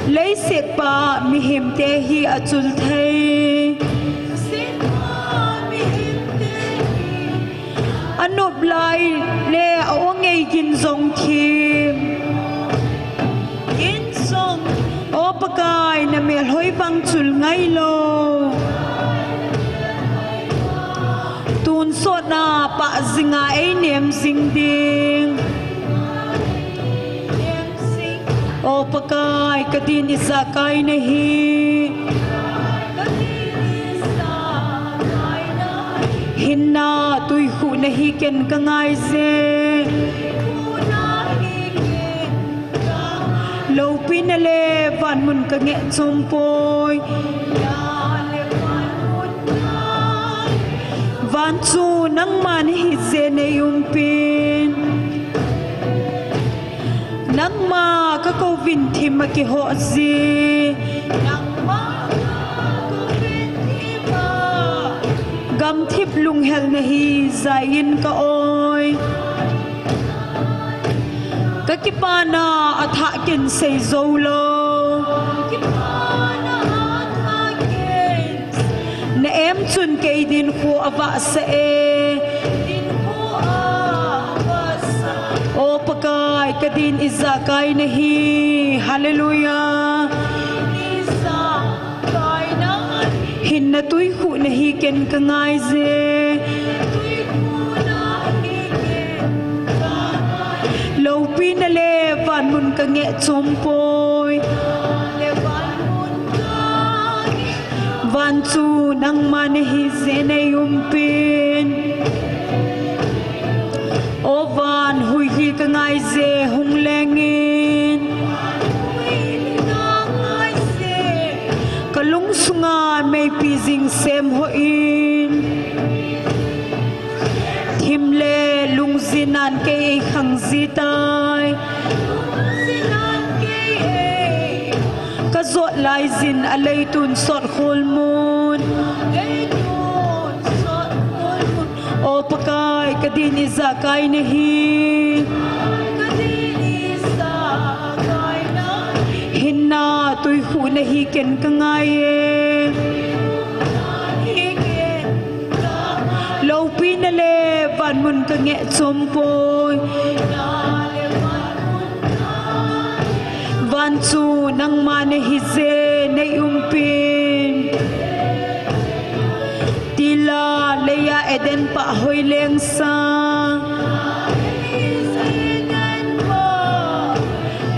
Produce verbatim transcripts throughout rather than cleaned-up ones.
Leiset pa mihemte hi achul thei. A nop lai le a ong ei gin jong thim. Gin jong. O Pakai, na melhoi vang chul ngai lou. Tun sot na pah jing a ei nem jing ding. O Pakai, ka din ijakai nahi. Hinna tuikhuh nahi ken ka ngai je. Loupina le van mun ka ngeh chom poi. Van chu nangma nahi je nei umpin. Nangma ka kouvin thim a kihoh ji. Nangma ka kouvin thim a. Gamthip lunghel nahi jaiyin ka oi. Ka kipana a thah ken sei jou lou. Kipana a thah ken. Na em chun kei dinkhu a vahsah e. Dinkhu a vahsah. O Pakai, ka din ijakai nahi. Hallelujah. Ijakai nahi. Hinna tuikhuh nahi ken ka ngai je. Tuikhuh nahi ken ka ngai. Loupina le van mun ka ngeh chom poi. Le van mun ka ngeh. Van chu nangma nahi je nei umpin. O van, hui hi ka ngai je hung lengin. Ka lungsunga meipi jing sem hoh in. Thim le lungjin nan kei ei khang ji tai. Ka jot lai jin a leitun sot khol mun. O Pakai, ka din ijakai nahi. Hinna tuikhuh nahi ken ka ngai e. Loupina le van mun ka ngeh chom poi. Van chu nangma nahi je nei umpin. Tila leiya Eden pah hoi leng sa.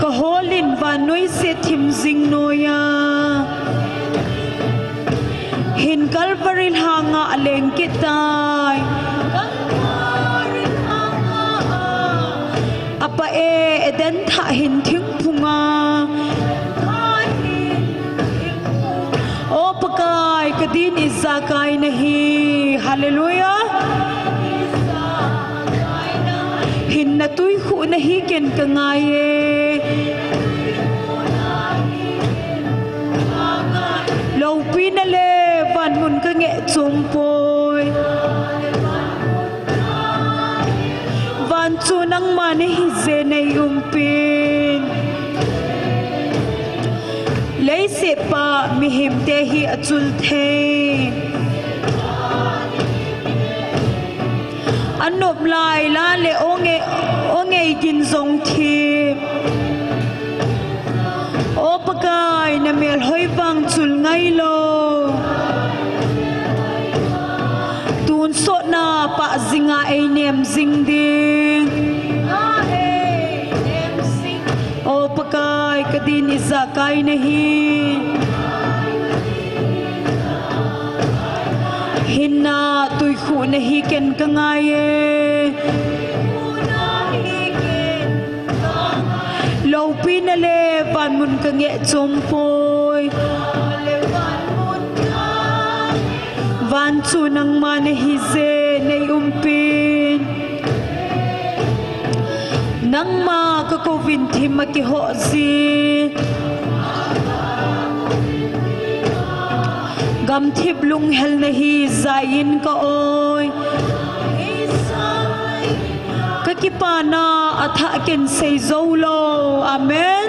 Ka holin vannoi se thim jing noiya. Hin Calvary lhanga a leng kit tai. A pah e, Eden thah hin thingphunga. O Pakai, ka din ijakai nahi. Hallelujah. Hinna tuikhuh nahi ken ka ngai e. Loupina le van mun ka ngeh chom poi. Van chu nangma nahi je nei umpin. Leiset pa mihemte hi achul thei. A nop lai la le ong ei, ong ei gin jong thim. O Pakai, na melhoi vang chul ngai lou. Tun sot na pah jing a ei nem jing ding. O Pakai, ka din ijakai nahi. Hinna tuikhuh nahi ken ka ngai e. Loupina le van mun ka ngeh chom poi. Van chu nangma nahi je nei umpin. Nangma ka kouvin thim a kihoh ji. Gamthip lunghel nahi jaiyin ka oi. Ka kipana a thah ken sei jou lou. Amen.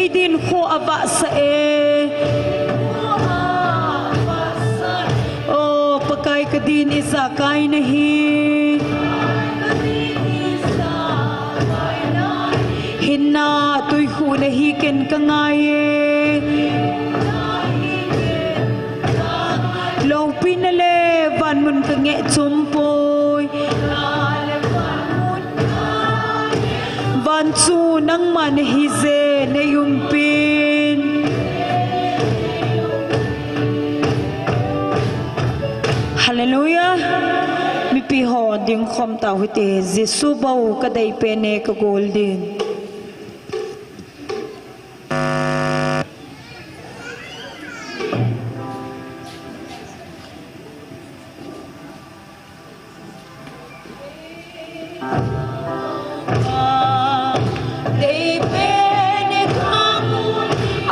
Din kho avahsah e. O Pakai, kadin ijakai nahi. Hinna tuikhuh nahi ken kangai e. Loupina le vanmun kangeh chom poi. Van chu nangma nahi je neiumpin. Hallelujah. Mipi ho dingkhom tau hite, Jesu bou kadeipen e kagol din.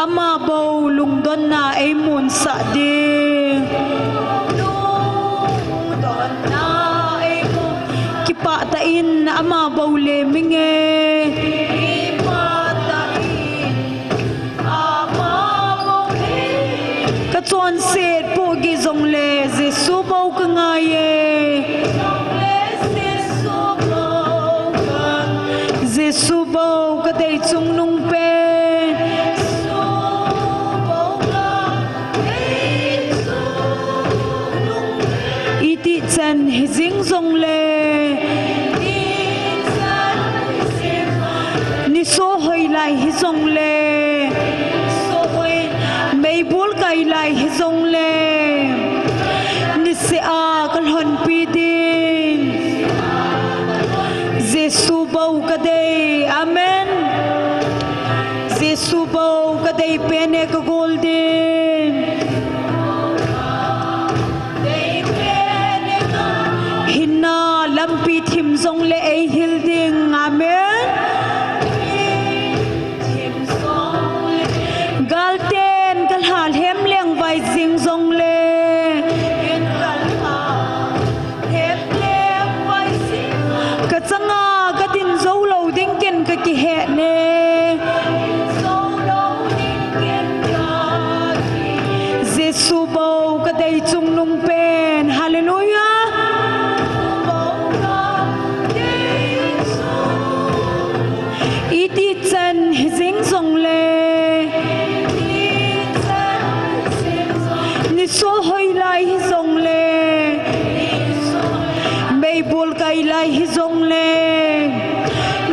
Ama bou lungdonna eimusah ding. Kipah tah in ama bou leming e. Kachonset pohgih jongle Jesu bou kangai e. Jesu bou kadei chungnung pen. Itih chan hijing jongle, nisohoi lai hijongle, meibol kai lai hijongle, niseh a kalhonpi din. Jesu bou kadei. Amen. Jesu bou kadeipen e kagol din. Hinna lampi thim jongle eihil ding. Amen. Galten kalha lhem lengvai jing jongle, kachanga kadin jou lou ding ken kakihehne. Jesu bou kadei chungnung pen. Hallelujah. Itih chan hijing jongle, nisohoi lai hijongle, meibol kai lai hijongle,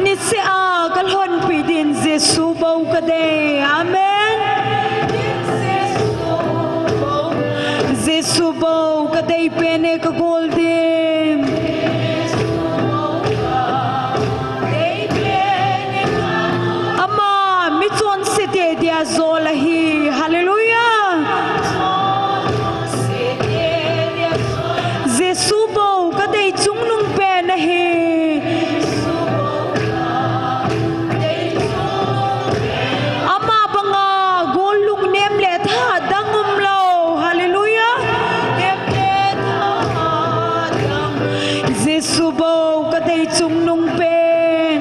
niseh a kalhonpi din Jesu bou kadei. Amen. Jesu bou kadeipen e kagol din. Ama michonse te dia jol ahi. Hallelujah. Jesu bou kadei chungnung pen ahi. Ama banga gol lungnem le thahat dang umlou. Hallelujah. Jesu bou kadei chungnung pen.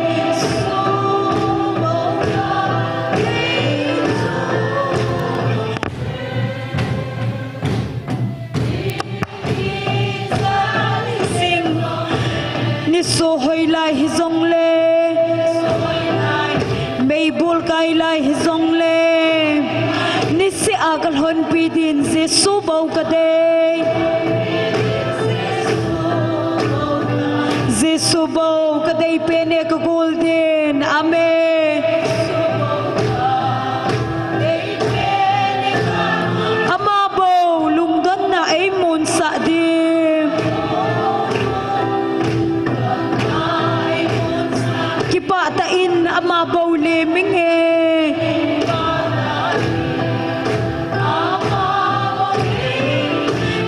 Nisohoi lai hijongle, meibol kai lai hijongle, niseh a kalhonpi din Jesu bou kadei. Jesu bou kadeipen e kagol din. Amen. Ama bou lungdonna eimusah ding. Kipah tah in ama bou leming e.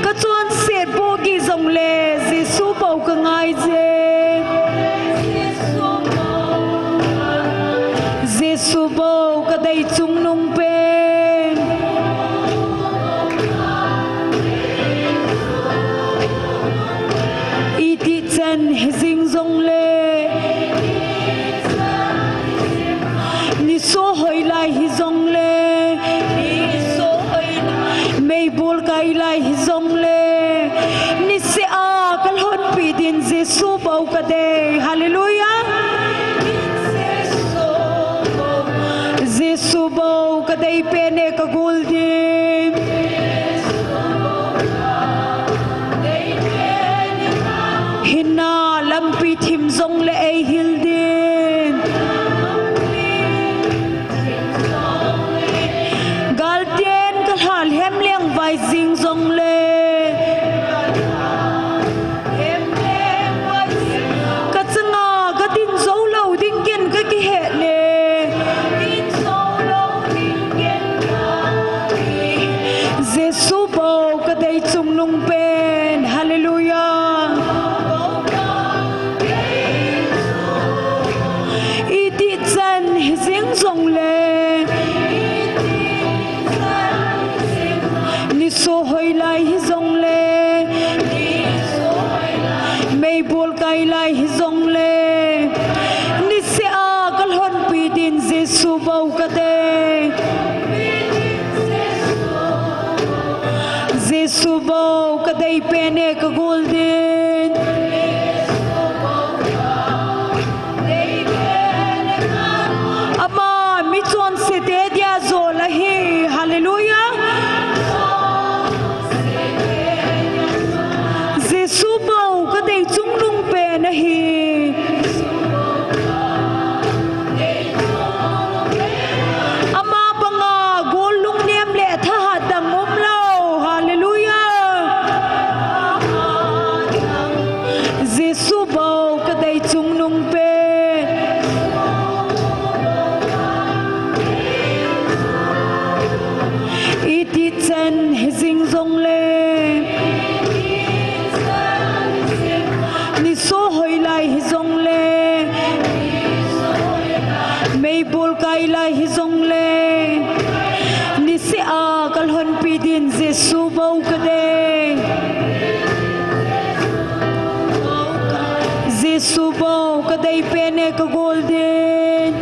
Kachonset pohgih jongle Jesu bou kangai je. Jesu bou kadei chungnung pen. Itih chan hijing jongle, nisohoi lai hijong hil din. Galten ka lhalhem leng vai jing jongle, ka changa ka din jou lou ding ken ka kihet ne. Jesu bou ka dei chungnung pen. Hallelujah. Iti chan hi jing jongle, niso hoi lai hi jongle, meibol kai lai hi jongle, niseh a ka lhonpi din Jesu bou ka dei. Jesu bou ka dei pen e ka gol din. Ama mi chonse te dia jol ahi. Hallelujah. Jesu bou ka dei chungnung pen ahi. Ama banga gol lungnem le thahat dang umlou. Hallelujah. Jesu bou ka dei chungnung pen. Iti chan hi jing jongle, niso hoi lai hi jongle, meibol kai lai hi jongle, niseh a ka lhonpi din Jesu bou ka dei. Jesu bou ka dei pen e ka gol din.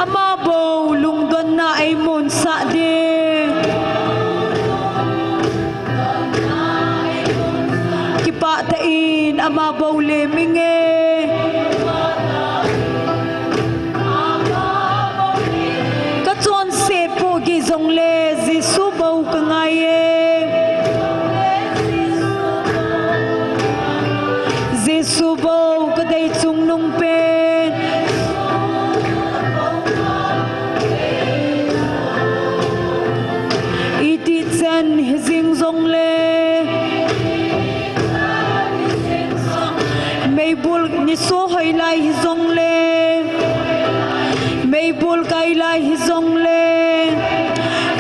Ama bou lungdonna ei munsah din. Kipah tah in ama bou le minge. Ka chonse pohgih jongle Jesu bou ka ngai e. Jesu bou ka dei chungnung pen. Iti chan hi jing jongle, meibol niso hoi lai hi jongle, meibol kai lai hi jongle,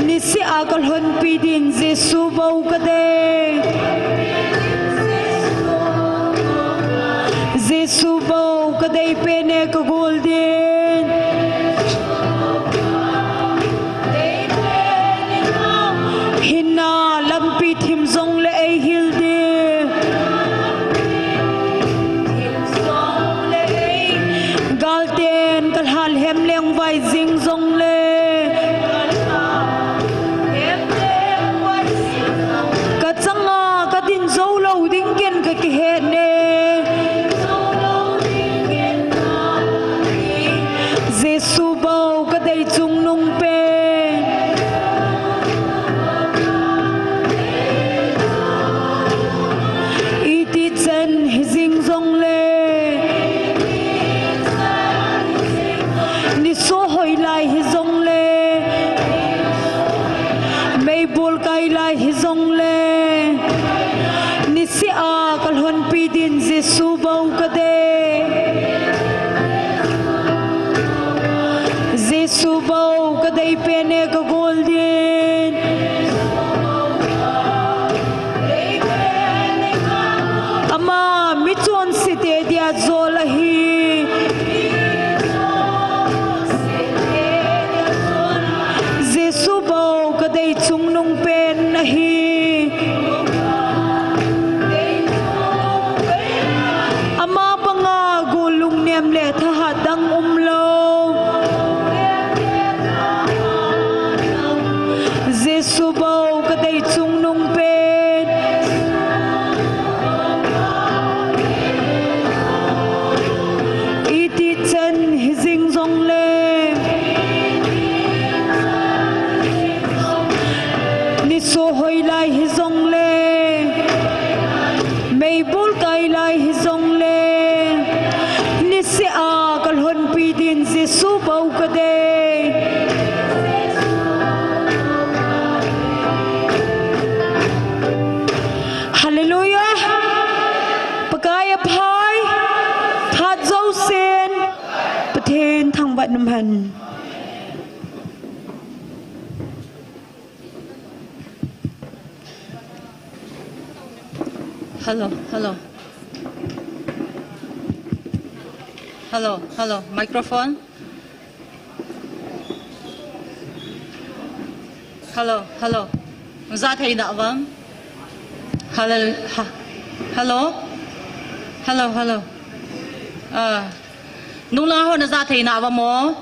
niseh a ka lhonpi din Jesu bou ka dei. Jesu bou ka dei pen e ka gol din. Hinna lampi thim jongle ei hil din. Galten ka lhalhem leng vai jing jongle, ka changa ka din jou lou ding ken ka kihet ne. Jesu bou ka dei chungnung pen. Iti chan hi jing jongle, niso hoi lai hi jongle, meibol kai lai hi jongle, niseh a ka lhonpi din Jesu bou ka dei. Jesu bou ka dei pen e ka gol din. Ama mi chonse te dia jol ahi. Jesu bou ka dei chungnung pen ahi. Ama Amen. Hello, hello. Hello, hello. Microphone. Hello, hello. Za thei na vam. Hello, ha-, hello. Hello, hello. Ah. Nunglang ho na za thei na vam mo.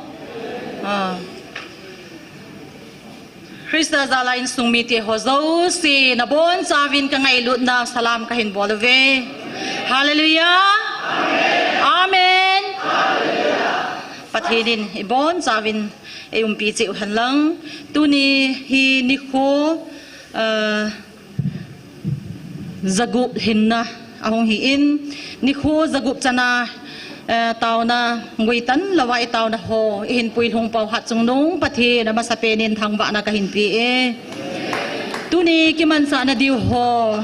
Ah. Krista jal a insung mite ho jouse, nabonchauvin ka ngailutna salam kahin bol uve. Hallelujah. Amen. Pathen in ibonchauvin eiumpi cheh u hen lang. Tuni hi nikho, ah, jagup hinna ahung hi in, nikho jagup chan a, eh, taona guitan louva itaona ho, ihin puilhung pou Hatchungnung Pathen amasapen in thangvahna kahin pe e. Tuni kimanchah na diu ho,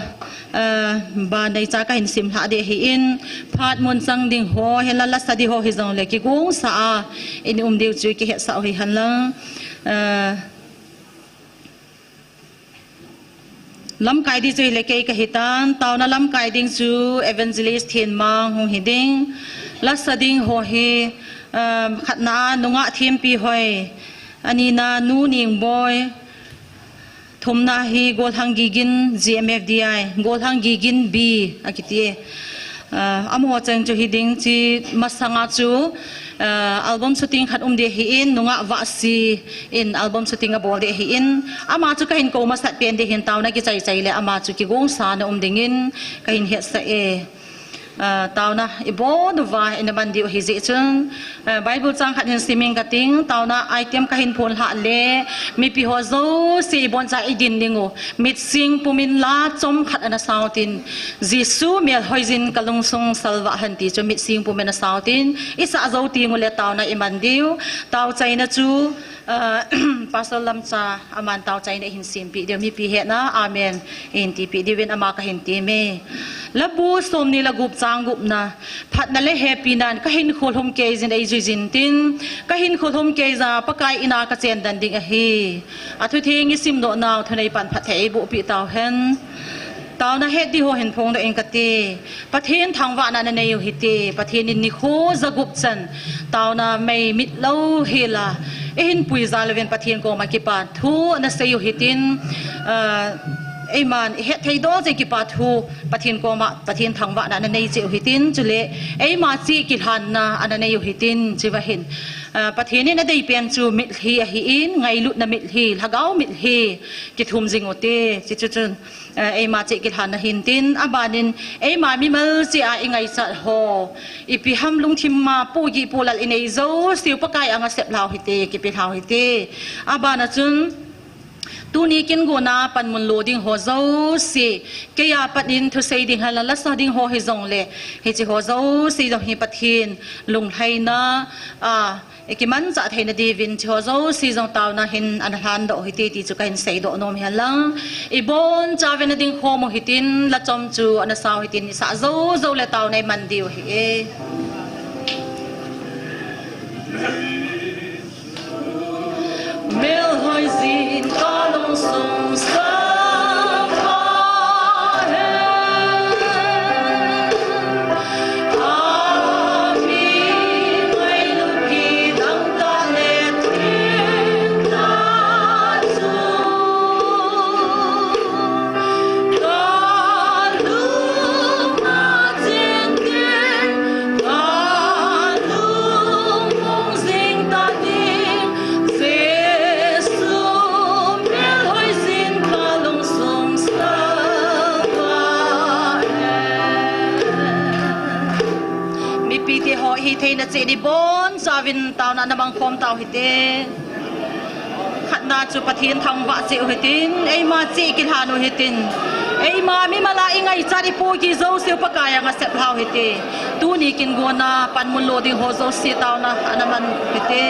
eh, ban neicha kahin simlhah ding ahi in, phat mun chang ding ho, hinla lasa ding ho hijongle kigongsa a, in um diu chu kihetsah u hi hen lang. Eh, Lamkai ding chu hile kei kahi tan, taona lamkai ding chu Evangelist Thenmang hung hi ding. Lasa ding ho hi, um, khatna a nungah Thempihoi, anina Nu Ningboi, thumna hi Golhang Gigin G M F D I, Golhang Gigin B akiti e. Ah, amaho cheng chu hi ding chi masanga chu, ah, album shooting khat um ding ahi in, nungah Vahsi in album shooting abol ding ahi in, ama chu kahin kou masat pen ding ahin, taona kichai chai le ama chu kigongsa na um ding in kahin hetsah e. Ah, taona ibon uva ina man diu ahi jeh chun, ah, Bible chang khat hin sim inge kating, taona item kahin phonlhah le, mipi ho jouse iboncha idin ding u. Mitsing pumin la chomkhat ana sao tin, Jesu melhoijin kalungsung salvah hen ti chu mitsing pumin asao tin, isah jou teng ule taona iman diu, taochaina chu, ah, Pastor Lamcha aman taochaina ahin sempeh diu, mipi hetna, amen, ihin tipeh diuvin ama kahin temme. Labu somni le gup chang gupna, phatna le hepinan kahinkho lhumkeijin eijuijin tin, kahinkho lhumkeija Pakai ina kachen den ding ahi. Athutheng isimdoh nau thunei pan phatthei eibohpeh tauhen. Taona het ding ho hin phongdoh inge kati. Pathen thangvahna nanei u hite. Pathen in nikho jagup chan taona mei mit lou hela, eihin puija louvin Pathen koma kipathu nasei u hitin, ah, eiman ihet thei doh jeh kipathu Pathen koma Pathen thangvahna nanei cheh u hitin, chule eima cheh kilhanna ana nei u hitin, chuva hin, ah, Pathen in adeipen chu mitlhi ahi in, ngailutna mitlhi, lhagao mitlhi kithum jing ute, chuche chun, eh, eima cheh kilhanna hintin, abanin eima mimal cheh a ingaichat ho, ipi ham lungthim a pohgih pohlal inei jouseu Pakai anga seplhau hite, kipelhau hite. Abana chun, tuni kin gona panmun lo ding ho jouse, keiya pat in thusei ding hila lasa ding ho hijongle, hiche ho jouse jong hi Pathen lunglhaina, a, ikimanchah theina diuvin hiche ho jouse jong taona hin ana lhandoh u hite ti chu kahin seidoh nom hen lang. Ibonchauvin nading khom u hitin, lachom chu ana sao hitin, isah jou jou le taona iman diu ahi e. Melhoijin kalungsung salvah hen. Ami ngailut kidang tah le theng tah chu. Mipite ho hitheina cheh ding bonchauvin taona namang khom tau hite. Khatna chu Pathen thangvah cheh u hitin, eima cheh kilhan u hitin. Eima mimal a ingaichat ipohgih jouseu Pakai anga seplhau hite. Tuni kin gona panmun lo ding ho jouse taona ana man u hite.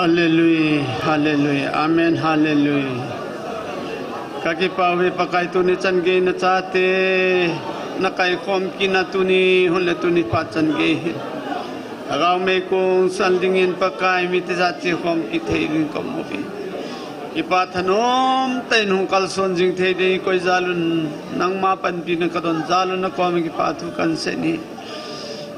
Hallelujah, hallelujah, amen, hallelujah. Ka kipah uve Pakai tuni chan gei na chate, na kaikhom kit na tuni, hun le tuni phat chan gei hin. Lhagao meikong sal dingin Pakai mite chate khom kit thei ding ka um uve. Kipah thanom tah in hung kalson jing thei ding koi jal un, nangma panpina ka don jal un na koma kipah thu kan sei e.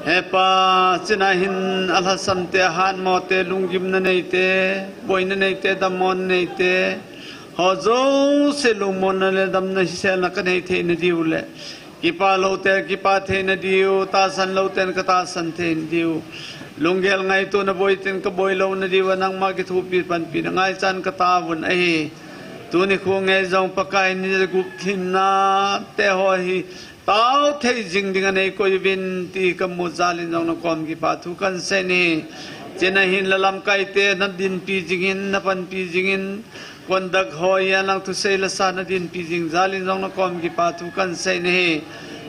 He Pa, china hin alhasam te, ahatmo te, lunggimna nei te, boina nei te, dammo nei te, ho jouse lungmonna le damna hiselna ka nei thei na diu le, kipah lou te, kipah thei na diu, tahsan lou ten ka tahsan thei na diu, lunggel ngaito na boi ten ka boi lou na diu, nangma kithopi panpina ngaichan ka taovun ahi. Tuni khu ngei jong Pakai ni gup thimna te ho hi, tao thei jing ding anei koi uvin ti ka mu jal in jong na koma kipah thu kan sei e. China hin la lamkai te na dinpi jing in, na panpi jing in, conduct ho hihen lang thusei lasa na dinpi jing jal in jong na koma kipah thu kan sei e.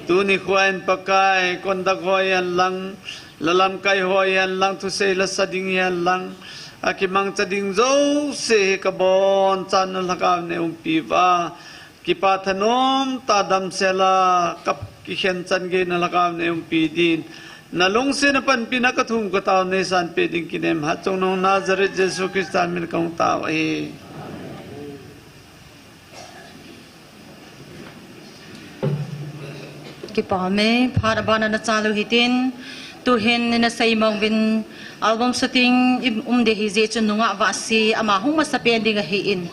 Tuni khu in Pakai conduct ho hihen lang, la lamkai ho hihen lang, thusei lasa ding hihen lang, akimangcha ding jouse hi ka bonchan na lhagao nei umpi uva. Kipah thanom tah damsel a ka kikhen chan gei na lhagao nei umpi din, na lungsetna panpina ka thum ka tao nei sanpeh ding kinem hatchungnung Nazareth Jesu Christa min ka hung tao ahi. Kipah e, phat abana na chal u hitin, tuhin na sei mong uvin, album shooting i um ding ahi jeh chun nungah Vahsi ama hung masapen ding ahin,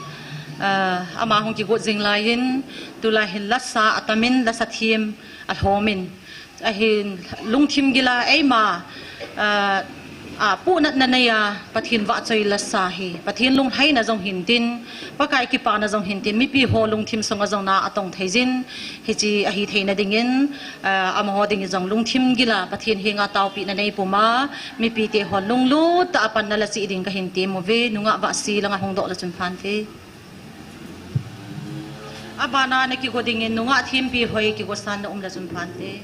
ah, ama hung kigot jing lai in, tulai hin lasa atam in, lasa them alhom in, ahin lungthim gil a eima, ah, ah, puhnatna nei a Pathen vahchoi lasa hi, Pathen lunglhaina jong hintin, Pakai kipana jong hintin, mipi ho lungthim sunga jong na atong thei jin, hiche ahi theina dingin, ah, amaho dingin jong lungthim gil a Pathen henga taopina nei pum a, mipi te ho lunglut tah a panna la chih ding ka hin tem uve, nungah Vahsi langa hung doh le chun phante. Abana na kigo dingin nungah Thempi Hoi kigosan na um le chun phante.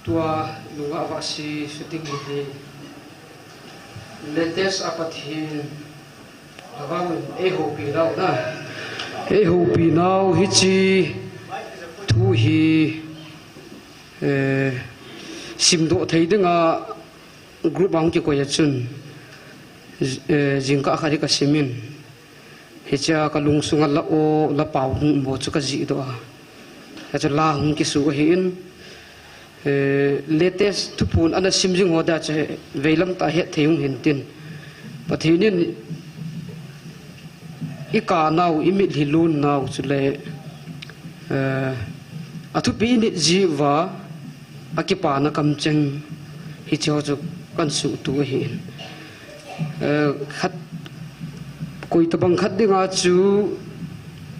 Tua nungah Vahsi shooting hi latest a Pathen lhagao in eihoupi nau na. Eihoupi nau hiche thu hi, eh, simdoh thei dinga group a hung kikoi a chun, eh, jingkah khat hi ka sim in. Hichea ka lungsunga la o, la pao hung um ho chu ka jih doh a. Hichu la hung kisu ahin, eh, latest thuphon ana sim jing ho dia chu veilam tah a hetthei hung hintin. Pathen in i kanau, i mitlhi lon nau chule, eh, athupi i nit jiuva, akipana kamcheng hiche ho chu kan suhtup ahin. Eh, khat, koi tabang khat dinga chu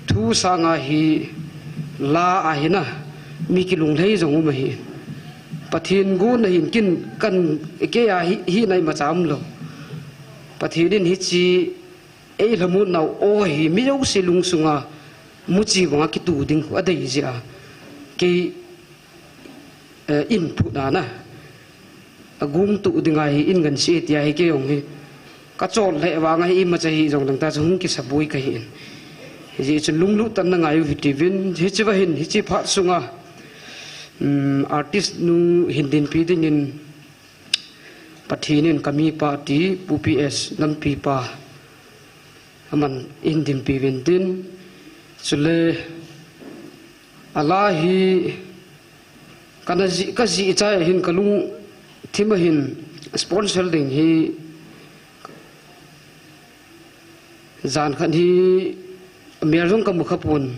thu sanga hi la ahi na, mi kilunglhai jong um ahi. Pathen gon ahin kin kan kei a hi, hina imacha umlou. Pathen in hiche eilhamon nau o hi mi jouse lungsunga muchi banga kitu ding khu adei jeh a. Kei, eh, input ana. Agong tu ding ahi in ngan si tia hi kei jong hi. Ka chol le vang ahi imacha hi jong dang ta chu hung kisaboi kahi in. Hijeh chun lunglut tah in na ngai u hitiuvin, hiche va hin, hiche phat sunga, um, artist nu hin dinpi dingin Pathen in ka mipa ti, Pu P S Lampipa, aman hin dinpi uvin tin, chule, ala hi, kana jih, ka jih chai hin ka lungthim a hin sponsor ding hi jan khat hi mel jong ka mu kha pon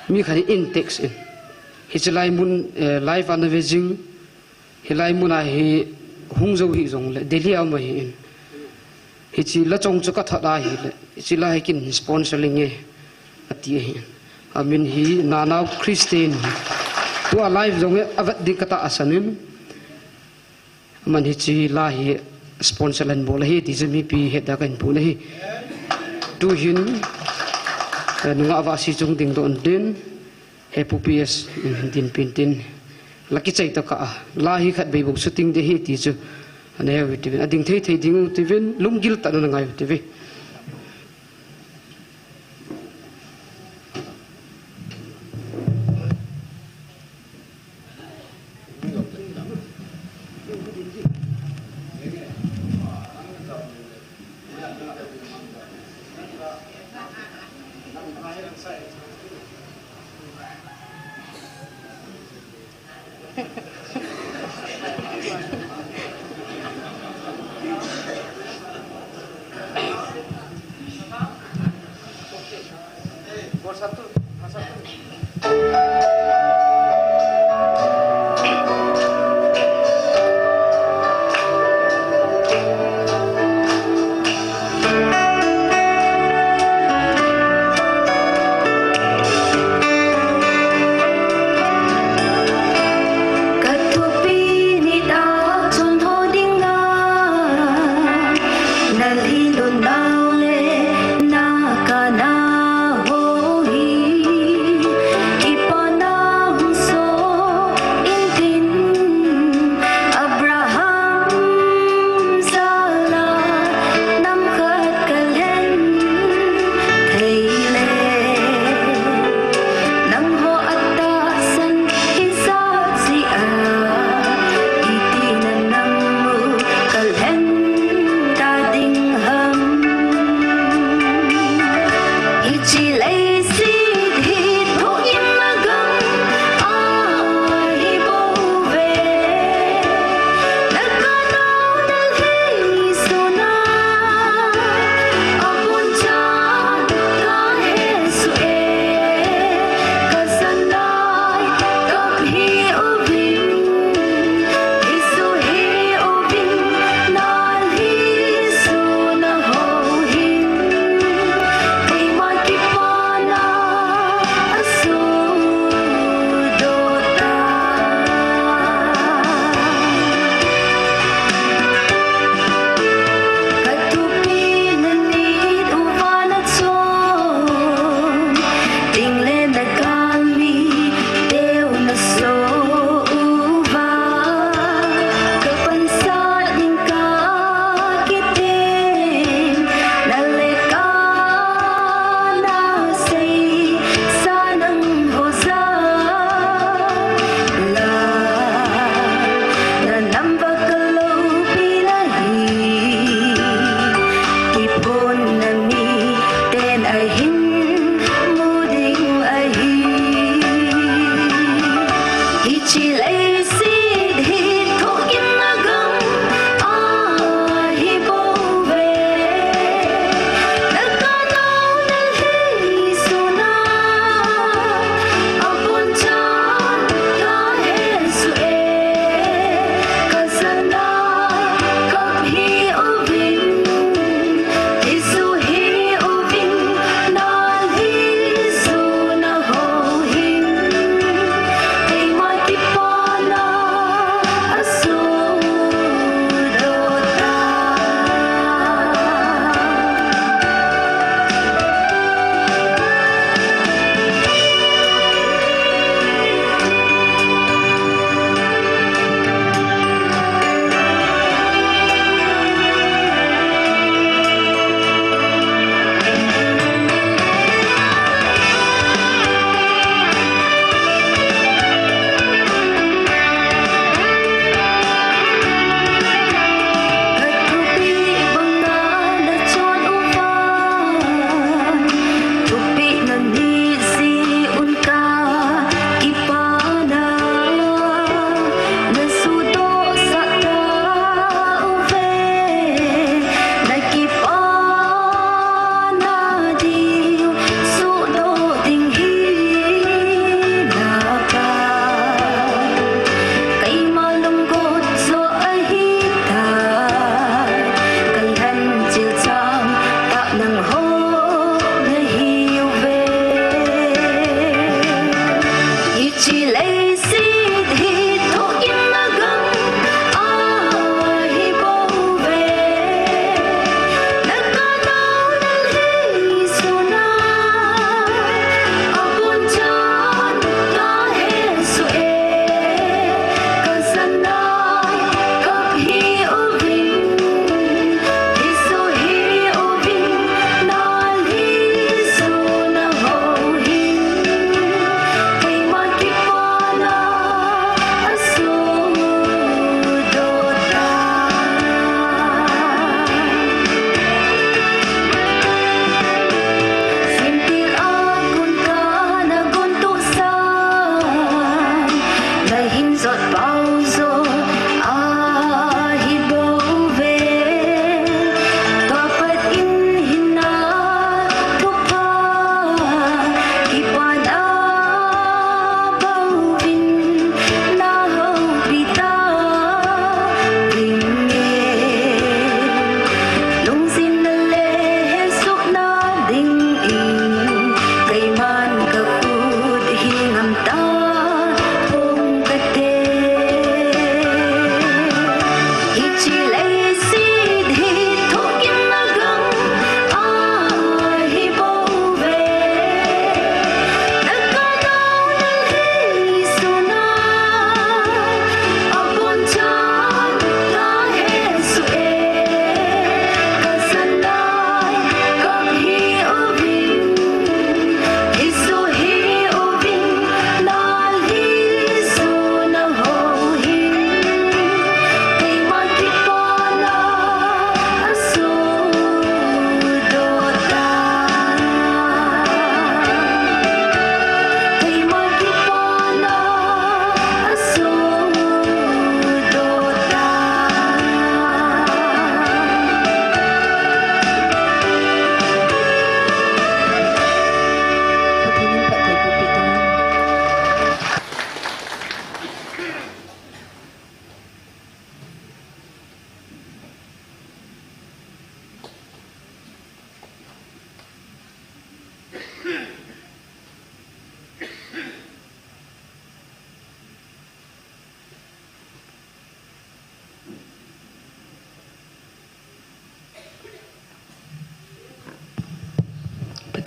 mi khat in text in. Hiche lai mun, eh, live ana ve jing. Hilai muna hi hung jou hih jongle, Delhi a um ahi in. Hiche la chong chu ka that ahile, hiche la hi kin sponsor inge, ati ahi in. Amin hi Nanao Christian hi. Tua live jong e avet ding ka tahsan in. Aman hiche la hi sponsor lan bol ahi ti chu mipi het da ka hin pun ahi. Tuhin, eh, nungah Vahsi chung dingdoh in tin. He Pu P S, hin dinpin tin, la kichai tokah a, la hi khat bei bou shooting ding ahi ti chu ana he u hite uvin, ading thei thei ding u hite uvin, lunggil tah in ana ngai u hite uve.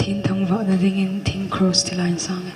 Pathen thangvahna dingin thing cross thilai in sang.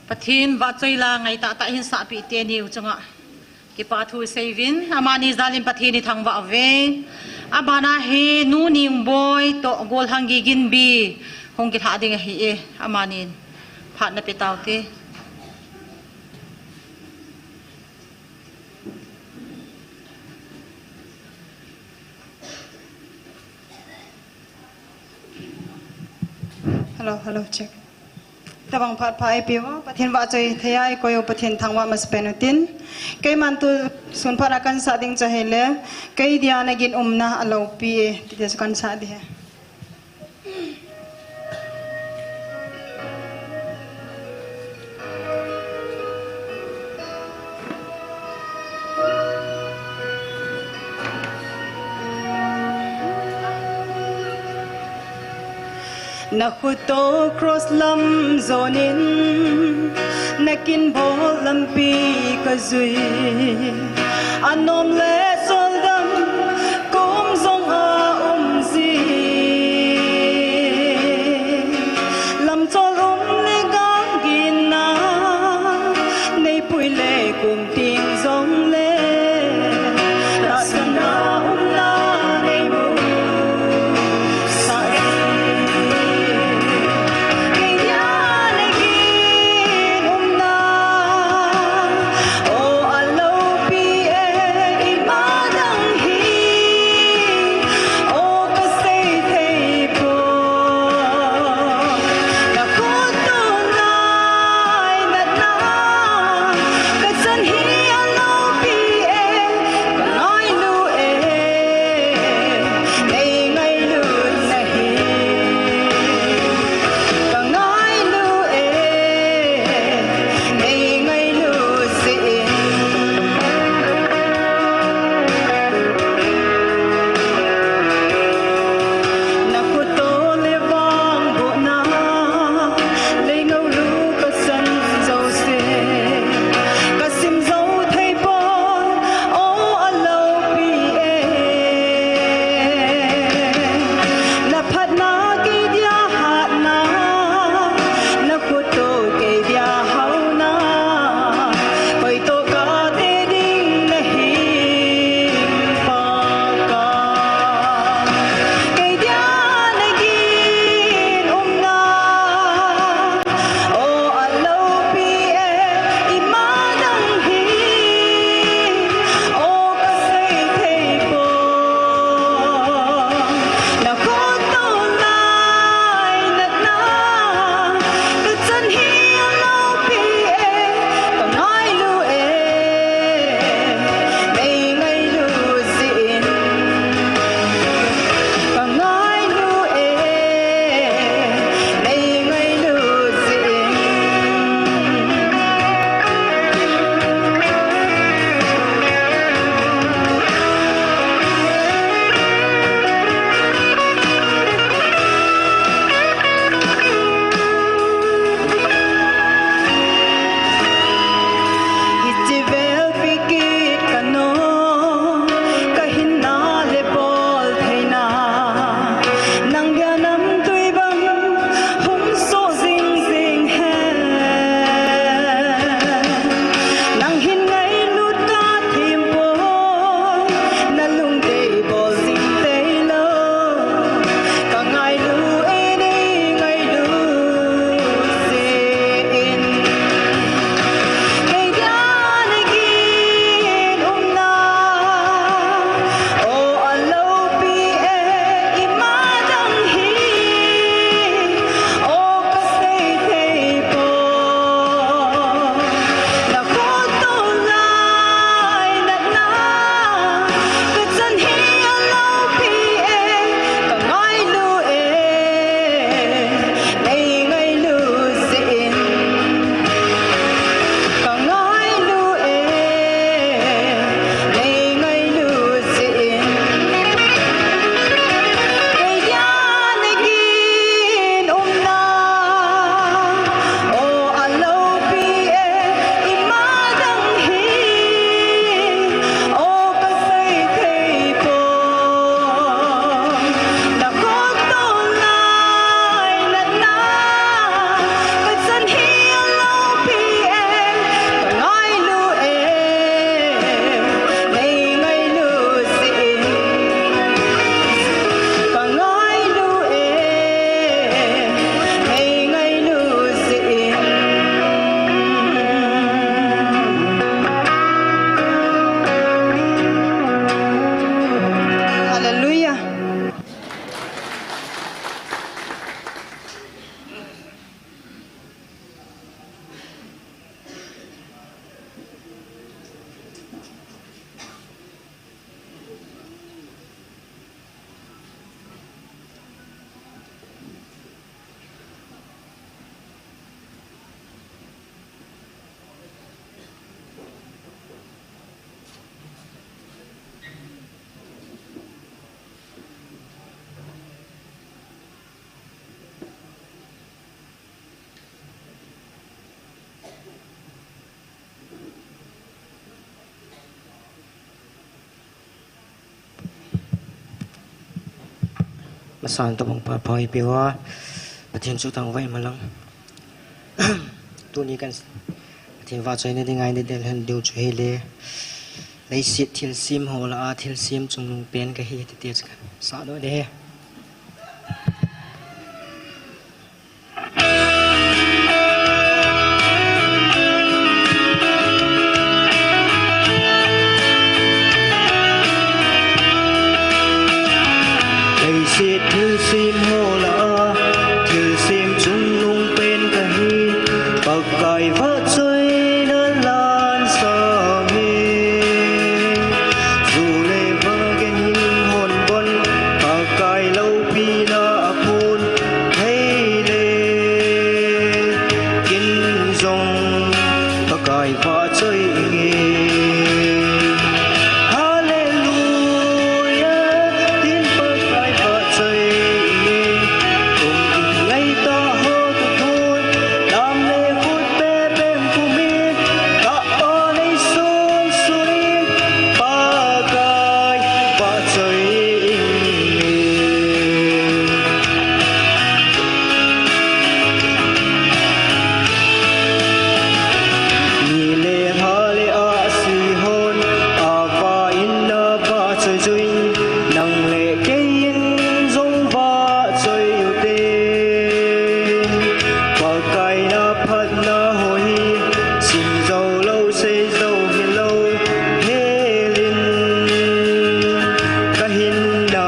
Pathen vahchoila ngaitah tah hin sahpeh teni u chunga kipa thu seiyuvin, amani jalin Pathen ithangvah uve. Abana hi Nu Ningboi toh Golhang Giginbi hung kilhah ding ahi e, amanin phat na pe taute. Hello, hello, check. Tabang phat pha eipeu, Pathen vahchoi thei a eikoi u Pathen thangvah masapen utin. Keiman tu sun phat a kahin sah ding chu ahile, Kei dia nagin umna aloupi e, ti chu kahin sah ding ahi. Nakhuto cross lam jonin, nakinbol lampi kajui. Anom le choldam kum jong aumji. Lamchol um le gangina, neipui le kum ting jongle, tahsanna umna neimu sah. Kei dia nagin umna, o aloupi e, San tabang pa phai pe wa. Pathen chu thangvah in um hen lang. Tuni kan Pathen vahchoina ding ngai ni den hen diu chu hile. Leiset thilsem ho lah a thilsem chungnung pen kahi ti ti chu kan sa doh ding ahi. Leiset thilsem ho lah a thilsem chungnung pen kahi, Pakai vahchoina lhan sang hi. Ju le va genhing hon bon, Pakai loupina a phon thei le, ken jong Pakai vahchoi inge. Hallelujah, tin Pakai vahchoi inge. Kum in ngai ta ho tu thun, lam le khut pe peng kum in, ka o nei sun sun in, Pakai vahchoi inge. Ni le lha le ahsi hon, avah in avahchoi jui in, nang le kei in jong vahchoi u te. Pakai na phatna ho hi, sim jou lou, sei jou hilou, hel in, ka hinna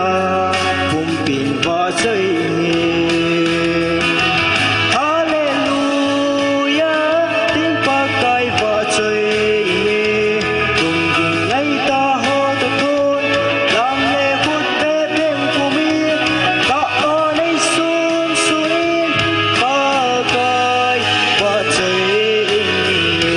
pumpin vahchoi inge. Hallelujah, tin Pakai vahchoi inge. Kum in ngai ta ho tu thun, lam le khut pe peng kum in, ka o nei sun sun in, Pakai vahchoi inge.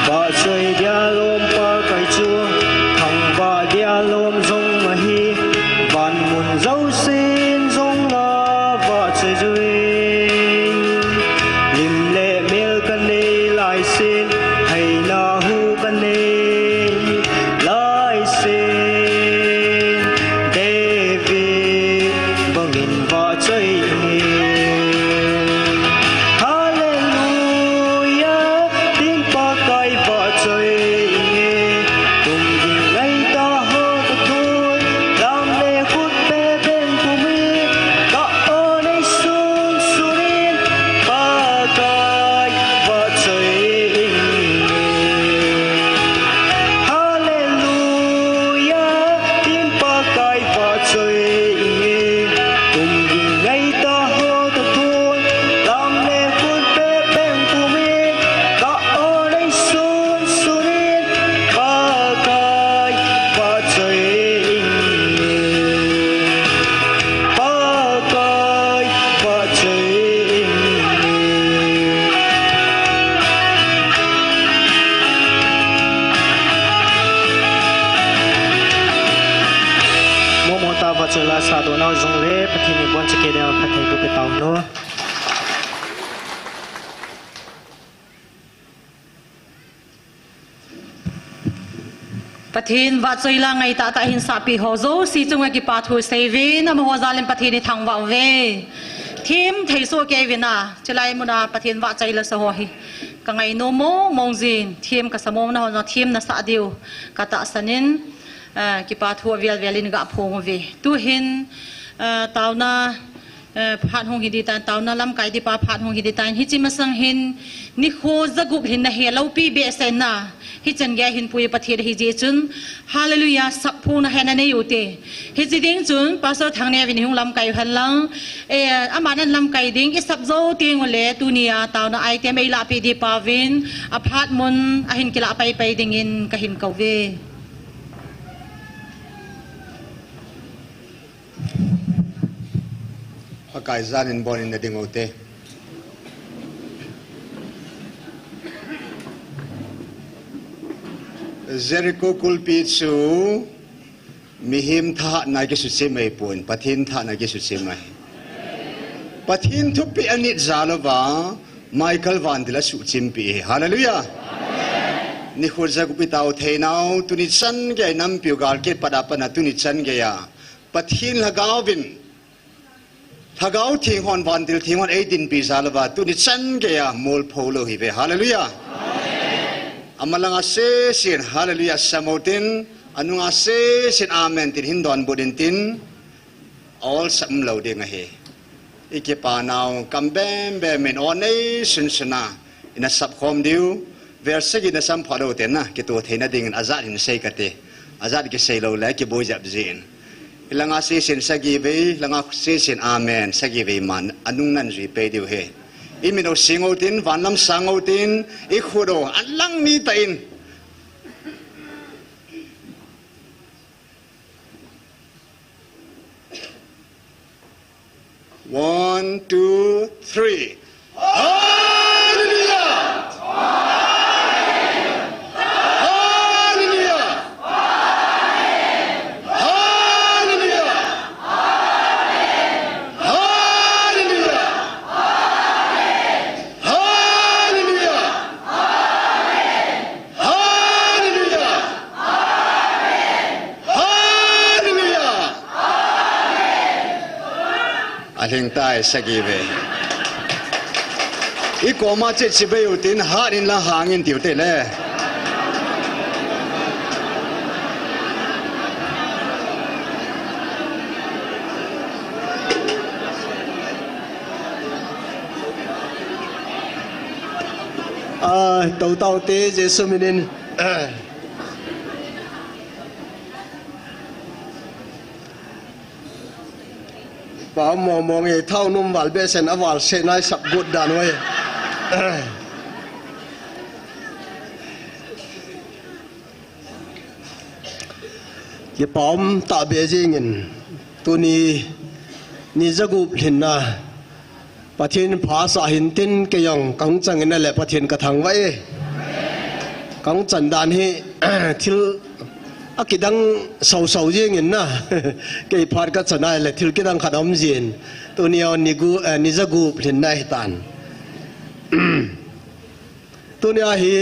Vahchoi dia lom Pakai chu, thangvah dia lom jong ahi, van mun jousen jong la vahchoi jui. Lim le mel ka nei lai sin, haina hu ka nei lai sin, David bangin vahchoi inge. Hallelujah, tin Pakai vahchoi inge. Kum in ngai ta ho tu thun, lam le khut pe peng kum in, ka o nei sun sun in, Pakai vahchoi inge. Hallelujah, tin Pakai vahchoi inge. Kum in ngai ta ho tu thun, lam le khut pe peng kum in, ka o nei sun sun in, Pakai vahchoi inge. Pakai vahchoi inge. Momo ta vahchoi la sa doh nau jong le, Pathen in bon chakei ding a phatthei boh pe tau hen. Pathen vahchoi la ngai tahtah hin sahpi ho jouse chunga kipa thu seiyuvin, amaho jal in Pathen ithangvah uve. Them thei soh kei uvin a, chulai muna Pathen vahchoi la sa ho hi ka ngainom mong mong jin, them ka sa mong na ho jong them na sah diu ka tahsan in, eh, kipa thu avel vel in ga phong uve. Tuhin, eh, taona, eh, phat hung hi ding tan, taona lamkai ding pa phat hung hi ding tan, hiche masang hin nikho jagup hin na hi loupi behseh na, hichan gei hin pui Pathen ahi jeh chun, Hallelujah, sak phung na hi na nei u te. Hiche ding chun, Pastor Thangneo in hung lamkai u hen lang, eh, aman alamkai ding, i sap jou teng ule, tunia taona item ei lahpeh ding pa uvin, aphat mun, ahin kilah pai pai ding in ka hin kou ve. Pakai jal in bon in na ding u te. Jericho kulpi chu Mihem thahatna kisuchim ahipon, Pathen thahatna kisuchim ahi. Pathen thupeh anit jal uva, Michael vantil asuhchimpi ahi. Hallelujah. Nikho jagup itao theinau, tuni chan geiya inampiu galkit pat a pat a tuni chan geiya Pathen Lhagao vin, Lhagao Theng hon, vantil theng hon eidinpi jal uva, tuni chan geiya molpho lou ihiuve. Hallelujah. Amalanga sesen, hallelujah, sam utin, anunga sesen, amen tin hin donbut intin, aolsam lou ding ahi. Ikipa nau, kam bembem in o nei sunsun a, ina sapkhom diu, vel sagi na samphat lou teng na, kitoh theina dingin ajat hin sei kate, ajat kisei lou le, kiboi jep jin. Hilanga sesen sagi vei, hilanga sesen amen, sagi vei man, anung nan jui pei diu ahi. Imin o sing utin, van lam sang utin, ikhut o, alang ni tah in. One, two, three. Hallelujah! Hallelujah! Hallelujah! Hallelujah! Hallelujah! Hallelujah! Hallelujah! Alhing tai sagi vei. Ikoma che chibai utin, hat in lang hangin tiu te le. A, tou tau te, Jesu minin. Pa mong mong e, thao num val behseh a val se nai sap got dan oi. Kipa um tah beh jingin, tuni ni jagup lhinna, Pathen pha sa hin tin kei jong kahung chang in ahile Pathen kathangvah e. Kahung chan dan hi, thil akidang sau sau jingin na. Kei phat kachan ahile thil kidang khat aum jin. Tuni a ni gu-, eh, ni jagup lhinna hitan. Tuni a hi,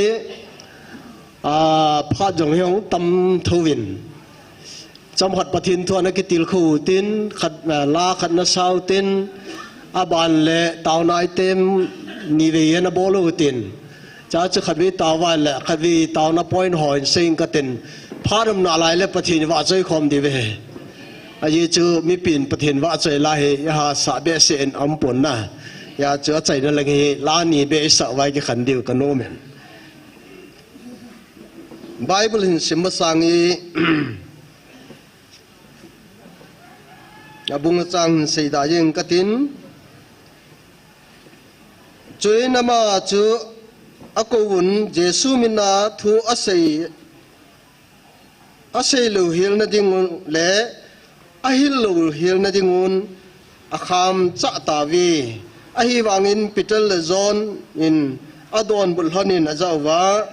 a, phat jong hi hung tam thouvin. Chomkhat Pathen thu ana kitilkhou tin, khat, a, la khat na sau tin, aban le taona item ni vei ana bol u tin. Chuche khatvei taovah le, khatvei taona point ho hin sei inge katin. Phat um nalai le Pathen vahchoi khom diu ve. Ajeh chu mipin Pathen vahchoi la hi, ihahsa behseh in aum pon na. Hijeh chun achaina lang hi, la ni beh isah uva kikhen diu kanom in. Bible hin sim masang in, abung achang hin seida jing katin. Chuin ama chu akouvun, Jesu mina thu asei, asei louhel na dingun le ahil louhel na dingun akham chah tauve. Ahivangin Peter le John in adonbut lhonin ajah uva,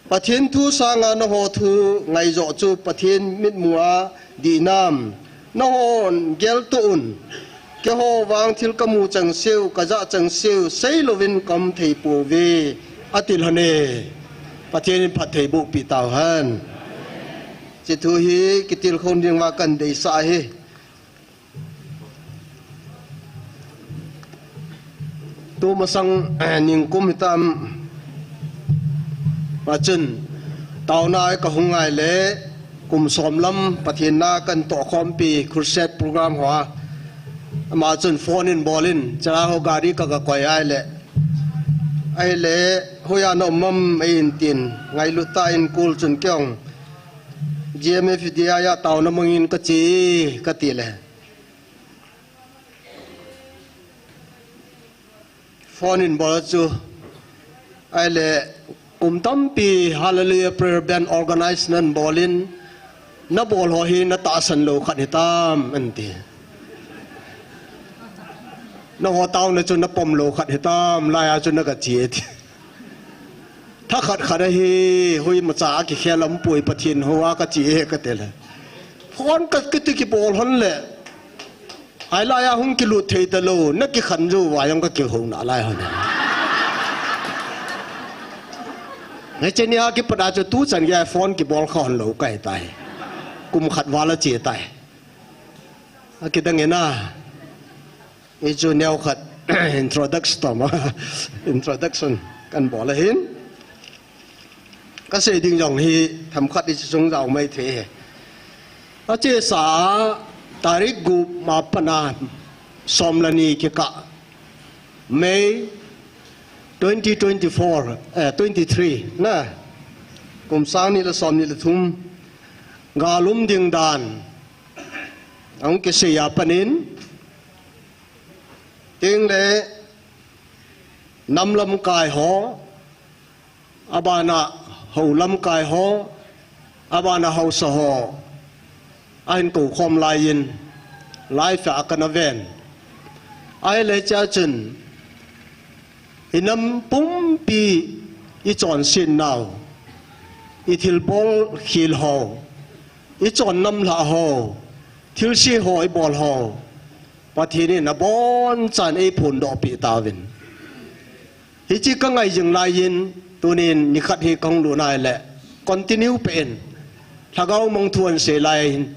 Pathen thu sanga nangho thu ngaijoh chu Pathen mitmua dih nam? Nanghon geltoh un, keiho vang thil kamu changseh u, kajah changseh u, seilouvin kaum thei pouve, ati lhone. Pathen in phatthei bohpi tauhen. Hiche thu hi kitilkhou ding uva kadeisah ahi. Tumasang, eh, ningkum hitam. Ama chun, taona a kahung ngai le, kum som lam Pathen na katoh khompi crusade program hoa. Ama chun phone in bolin, chara ho gari ka, kakoi ahile. Ahile, hoiya na um am eihin tin, ngailut tah in kul chun kei jong G M F D I a taona mangin kache, kati le. Phone in bol chu. Ahile, kum tampi Hallelujah Prayer Band organize nan bolin, nabol ho hi natahsan lou khat hitam, anti. Nangho taona chu napom lou khat hitam, laiya chu nagache, ati. Thakhat khat ahi, hoimacha a kikhel umpoi, Pathen hou a kache e, kati le. Phone ka kiti kibol hon le. Ai lai a hung kilut thei ta lo, na kikhan jo va jong ka kihou na lai hon. Ngai che ni a kipat a chu tu chan gei phone kibol kha hon lo kai tai. Kum khat val a che tai. A kidang e na. I chu neo khat introduction toma. Introduction kan bol a hin. Ka sei ding jong hi themkhat i chi sung jao mai thei hi. A chesa tarik gup ma pana som le ni kikah May twenty twenty-four, eh, twenty-three na. Kum sang ni le som ni le thum. Gal um ding dan. Ahung kisei a panin. Ting le nam lamkai ho. Abana hou lamkai ho, abana haosa ho, ahin kou khom lai in, live a kana ven. Ahile chea chun, i nam pumpi i chonset nau, i thilbol khel ho, i chon nam lha ho, thilse ho i bol ho, Pathen in abonchan ei phondoh peh tauvin. Hiche ka ngai jing lai in, tunin nikhat hi ka hung lut nai le, continue peh in, Lhagao Mangthu ahin sei lai in,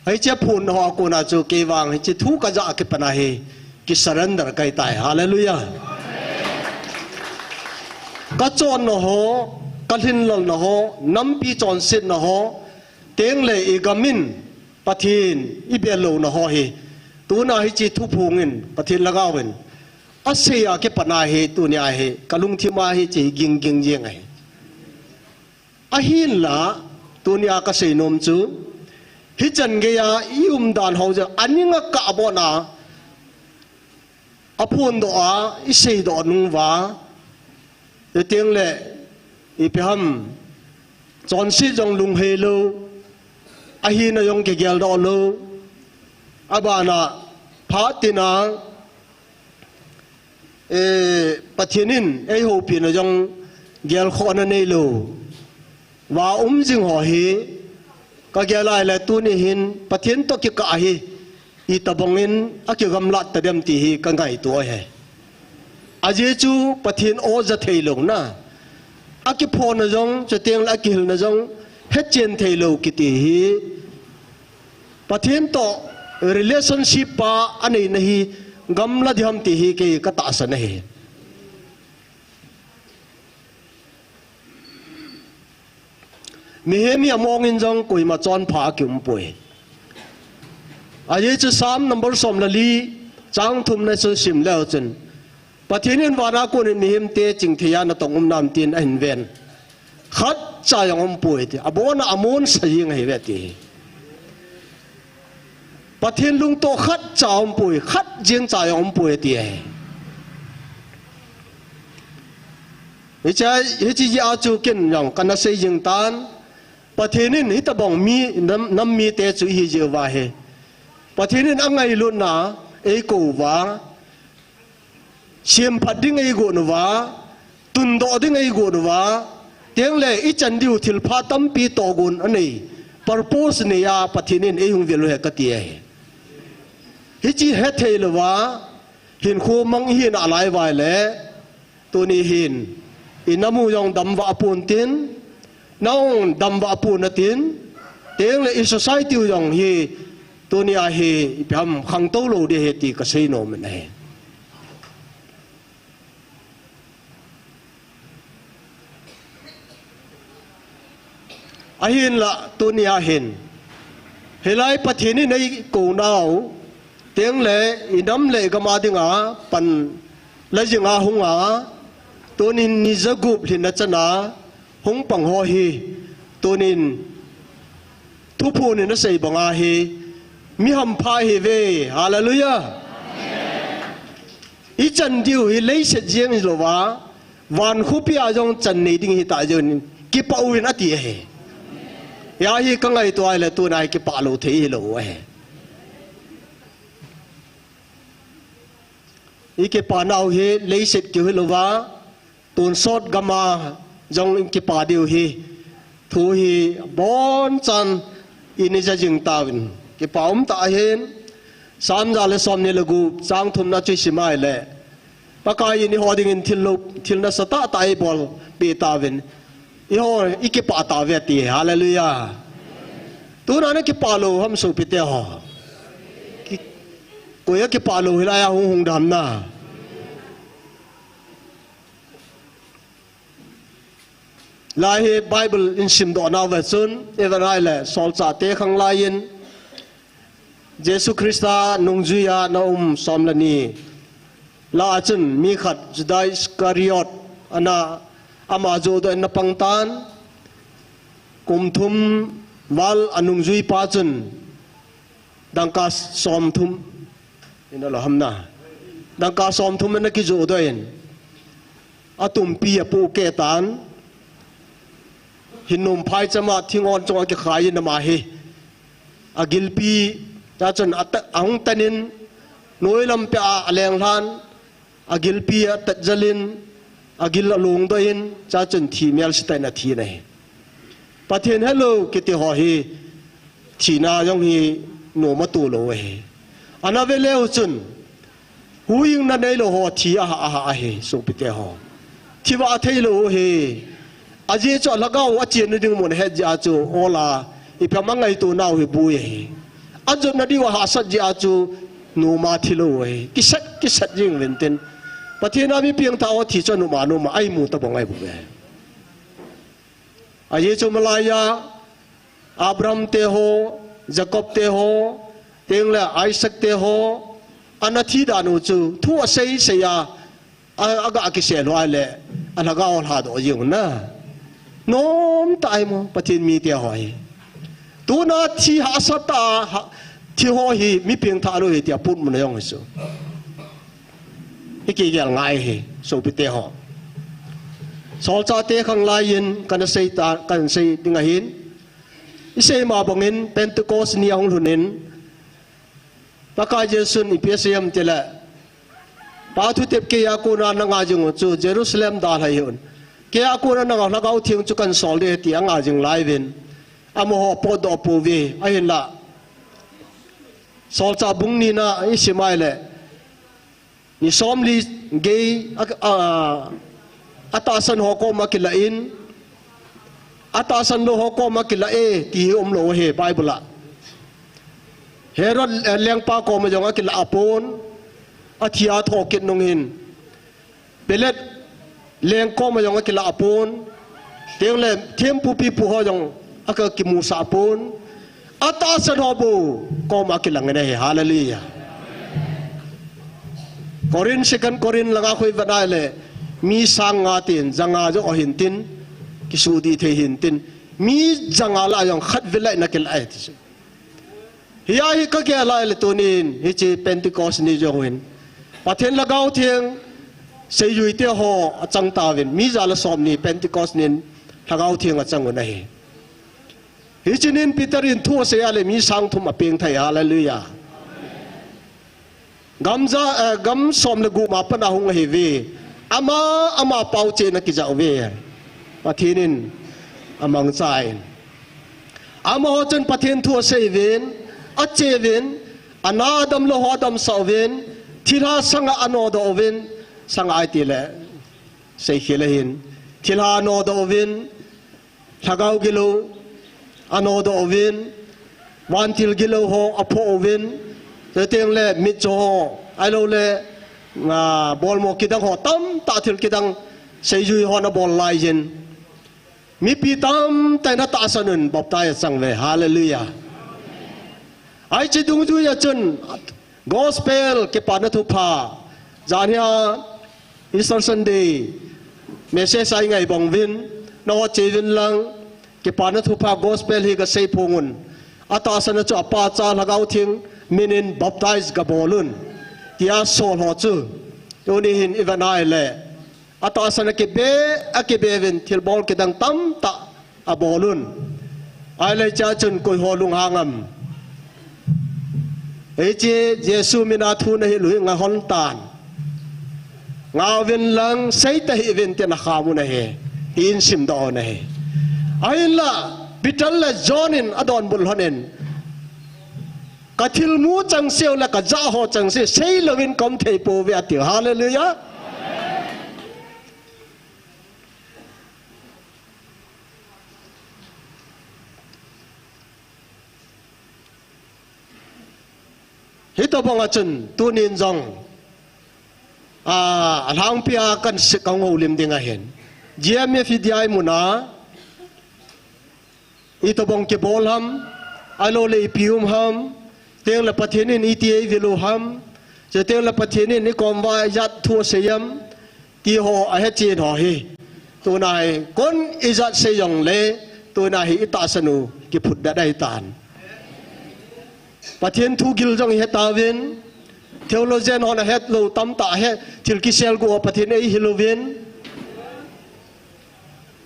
hiche phon ho a kona chu kei vang hiche thu ka jah a kipat a hi, ki surrender ka hi tai. Hallelujah. Ka chonna ho, ka lhinlelna ho, nampi chonsetna ho, teng le i gam in, Pathen i bel louna ho hi, tuna hiche thuphong in, Pathen Lhagao in, asei a kipat a hi, tunia hi, ka lungthim a hiche hi ging ging jeng ahi. Ahinla, tunia ka seinom chu, hichan gei a i umdan ho jong, aning a kah bon a, aphondoh a, i seidoh nung uva, i teng le, ipi ham, chonset jong lunghei lou, ahina jong kigeldoh lou, abana phat tina, eh, Pathen in ei houpina jong gelkhohna neilou, va um jing ho hi, ka gel a ahile tuni hin Pathen toh kikah hi, itobang in akigamlat tadem ti hi ka ngaito ahi. Ajeh chu Pathen o ja theilouna, akiphonna jong, chuteng le akihilna jong, hetchen theilou kiti hi, Pathen toh relationship pa aneina hi, gamla ding ham ti hi kei ka tahsan ahi. Mihem hi among in jong koima chonpha a kium poi. Ajeh chu Psalm number som le li, chang thum na chu sim leu chun, Pathen in vana kon in mihemte chingthei a natong um nam tin ahin ven. Khatcha jong um poi ti. Abon a amon sa jeng ahi ve ti. Pathen lungtoh khatcha um poi, khat jeng cha jong um poi ti ahi. Hiche, hiche jeh a chu ken jong kana sei jing tan, Pathen in hitobang mi, nam, nam mite chu ihi jeh uva hi. Pathen in angailutna eikou uva, semphat ding eigon uva, tundoh ding eigon uva, teng le ichan diu thilpha tampi tohgon anei, purpose nei a Pathen in eihung vel u ahi kati ahi. Hiche hethei louva, hinkho mang ihi nalai uva ahile, tuni hin, i nam u jong damvah pon tin, nang damvah pon natin, teng le i society u jong hi, tunia hi, ipi ham khangtou lou ding ahi ti ka seinom in ahi. Ahinla tunia hin, hilai Pathen in eikou nau, teng le i nam le i gam a dinga pan la jing a hung a, tunin ni jagup lhin na chan a hung pang ho hi, tunin thuphon in asei banga hi, mi hampha ihiuve, hallelujah. Ichan diu hi leiset jeng hilouva, van khopi a jong chan nei ding hita jeh in, kipah uvin ati ahi. Hia hi ka ngaito ahile tuna hi kipah lou thei hilou ahi. I kipah nau hi leiset keu hilouva, tonsot gam a jong i kipah diu hi. Thu hi abonchan Ini ja jing tauvin. Kipa um tah ahin. Sam ja le som ni le gup, chang thum na chu i sim a ahile, Pakai in eiho dingin thil lou, thil nasatah tah eibolpeh tauvin. Eiho, i kipah tauve ti. Hallelujah. Tuna na kipah lou ham sopite ho? Ki-, koi a kipah lou hilai a hung hung dam na. Lai hi Bible in simdoh nauve chun, i vet a ahile, Solchahte khang lai in, Jesu Christa nungjui a ana um som le ni lah a chun mi khat Judas Iscariot ana, ama johdoh in ana pang tan, kum thum val a nungjui pa chun dangka som thum, ina lou ham na. Dangka som thum ana kijohdoh in, atumpi apohkeh tan, hin nom phaicham a thingon chunga kikhai in ama hi agilpi, chachun ata-, ahung tan in, noi lam peh a aleng lhan, agilpi atat jal in, agil alongdoh in, chachun thi melse tah in athi na hi. Pathen helou kiti ho hi, thina jong hi nom atoh lou ahi. Ana ve leu chun, huhhingna neilou ho thi aha aha ahi, sopite ho. Thi vah thei lou u ahi. Ajeh chu alhagao achenna ding mun ahet jeh a chu, ol a, ipi ham angaito nau hi boi ahi. Ajotna diu ahahsat jeh a chu, nom a thi lou u ahi. Kisat, kisat jing uvin tin. Pathen a mi pengthah ho thi chu anom a nom a, a imu tabang ahi bou ve. Ajeh chu malai a, Abraham te ho, Jacob te ho, tengle Isaac te ho, ana thi dan u chu, thu asei sei a, a, aga kisel u ahile, alhagao lhadoh jing u na. Nom tah ahi mo, Pathen mite ho hi. Tuna thi hahsa tah a, ha, thi ho hi, mi pengthah lou ahi tia put mun a jong hi chu. I kigel ngai hi, sopite ho. Solchahte khang lai in kana sei ta, kana sei ding ahin. I sei ma bangin Pentecost ni ahung lhun in, Pakai Jesun ipi asei em tile, Pa thutep kei a kona nanga jing u chu Jerusalem dalha hih un. Kei a kona nanga Lhagao Theng chu kahin sol ding ahi ti anga jing lai uvin. Amaho apotdoh pouve, ahinla. Solchah bung ni na i sim a ahile, ni somli gei a, a, atahsan ho koma kilah in, atahsan lou ho koma kilah e, ti hi umlou ahi Bible a. Herod, eh, lengpa koma jong akilah pon, athi a thokit nung hin. Pilat leng koma jong akilah pon, tengle thempu pipu ho jong akimusah pon, atahsan ho bou koma akilah in ahi, hallelujah. Corinth, Second Corinth langa khu i vet a ahile, mi sang nga tin, ja nga jong ahin tin, kisuhdih thei hin tin, mi ja nga lah a jong khat vei lah in akilah e ti chu. Hia hi kagel a ahile tunin, hiche Pentecost ni jong hin, Pathen Lhagao Theng, seijui te ho achang tauvin, mi ja le som ni Pentecost nin Lhagao Theng achang un ahi. Hiche nin Peter in thu asei a ahile mi sang thum apeng thei, hallelujah. Gam ja, eh, gam som le gup ma pat a hung ahiuve. Ama, ama pao cheh in akijah uve. Pathen in amangchan. Amaho chun Pathen thu asei uvin, ache uvin, ana damlou ho adamsah uvin, thilha sanga anodoh uvin, sanga iti le, seikhel ahin, thilha anodoh uvin, Lhagao gilou anodoh uvin, vantil gilou ho aphoh uvin, chuteng le mitcho ho, ahilou le, nga, bolmo kidang ho, tamtah thil kidang seijui hon abol laijin. Mipi tamtah in atahsan un baptize achang uve. Hallelujah. Hiche dungjui a chun, Gospel, kipana thupha. Janhi a Easter Sunday message a i ngai bang uvin, nangho che uvin lang, kipana thupha gospel hi kasei phong un. Atahsan a chu Apa, Cha, Lhagao Theng min in baptize gabol un, tia sol ho chu. Tuni hin i vet a ahile, atahsan a kibe, akibe uvin thilbol kidang tamtah abol un. Ahile hichea chun koi ho lunghang am? Hiche Jesu min a thu nahil u hi ngah lhon tan. Ngah uvin lang seita hih uvin tin akham u ahi. Tin simdoh u ahi. Ahinla, Peter le John in adonbut lhon in, ka thilmu changseh le ka jah ho changseh, seilouvin kaum thei pouve atiu. Hallelujah. Hitobang a chun tunin jong, a, alhangpia kan sik kahung houlim ding ahin. G M F D I muna, itobang kibol ham, ahilou le ipi um ham, teng le Pathen in iti eivil u ham, chuteng le Pathen in ikom uva ijat thu asei ham, ti ho ahechen ho hi. Tuna hi, koin ijat sei jongle, tuna hi itahsan u kiphutdet ahitan. Pathen thu gil jong ihetauvin, theologian hon ahetlou tamtah ahe, thil kisel gu Pathen eihil uvin.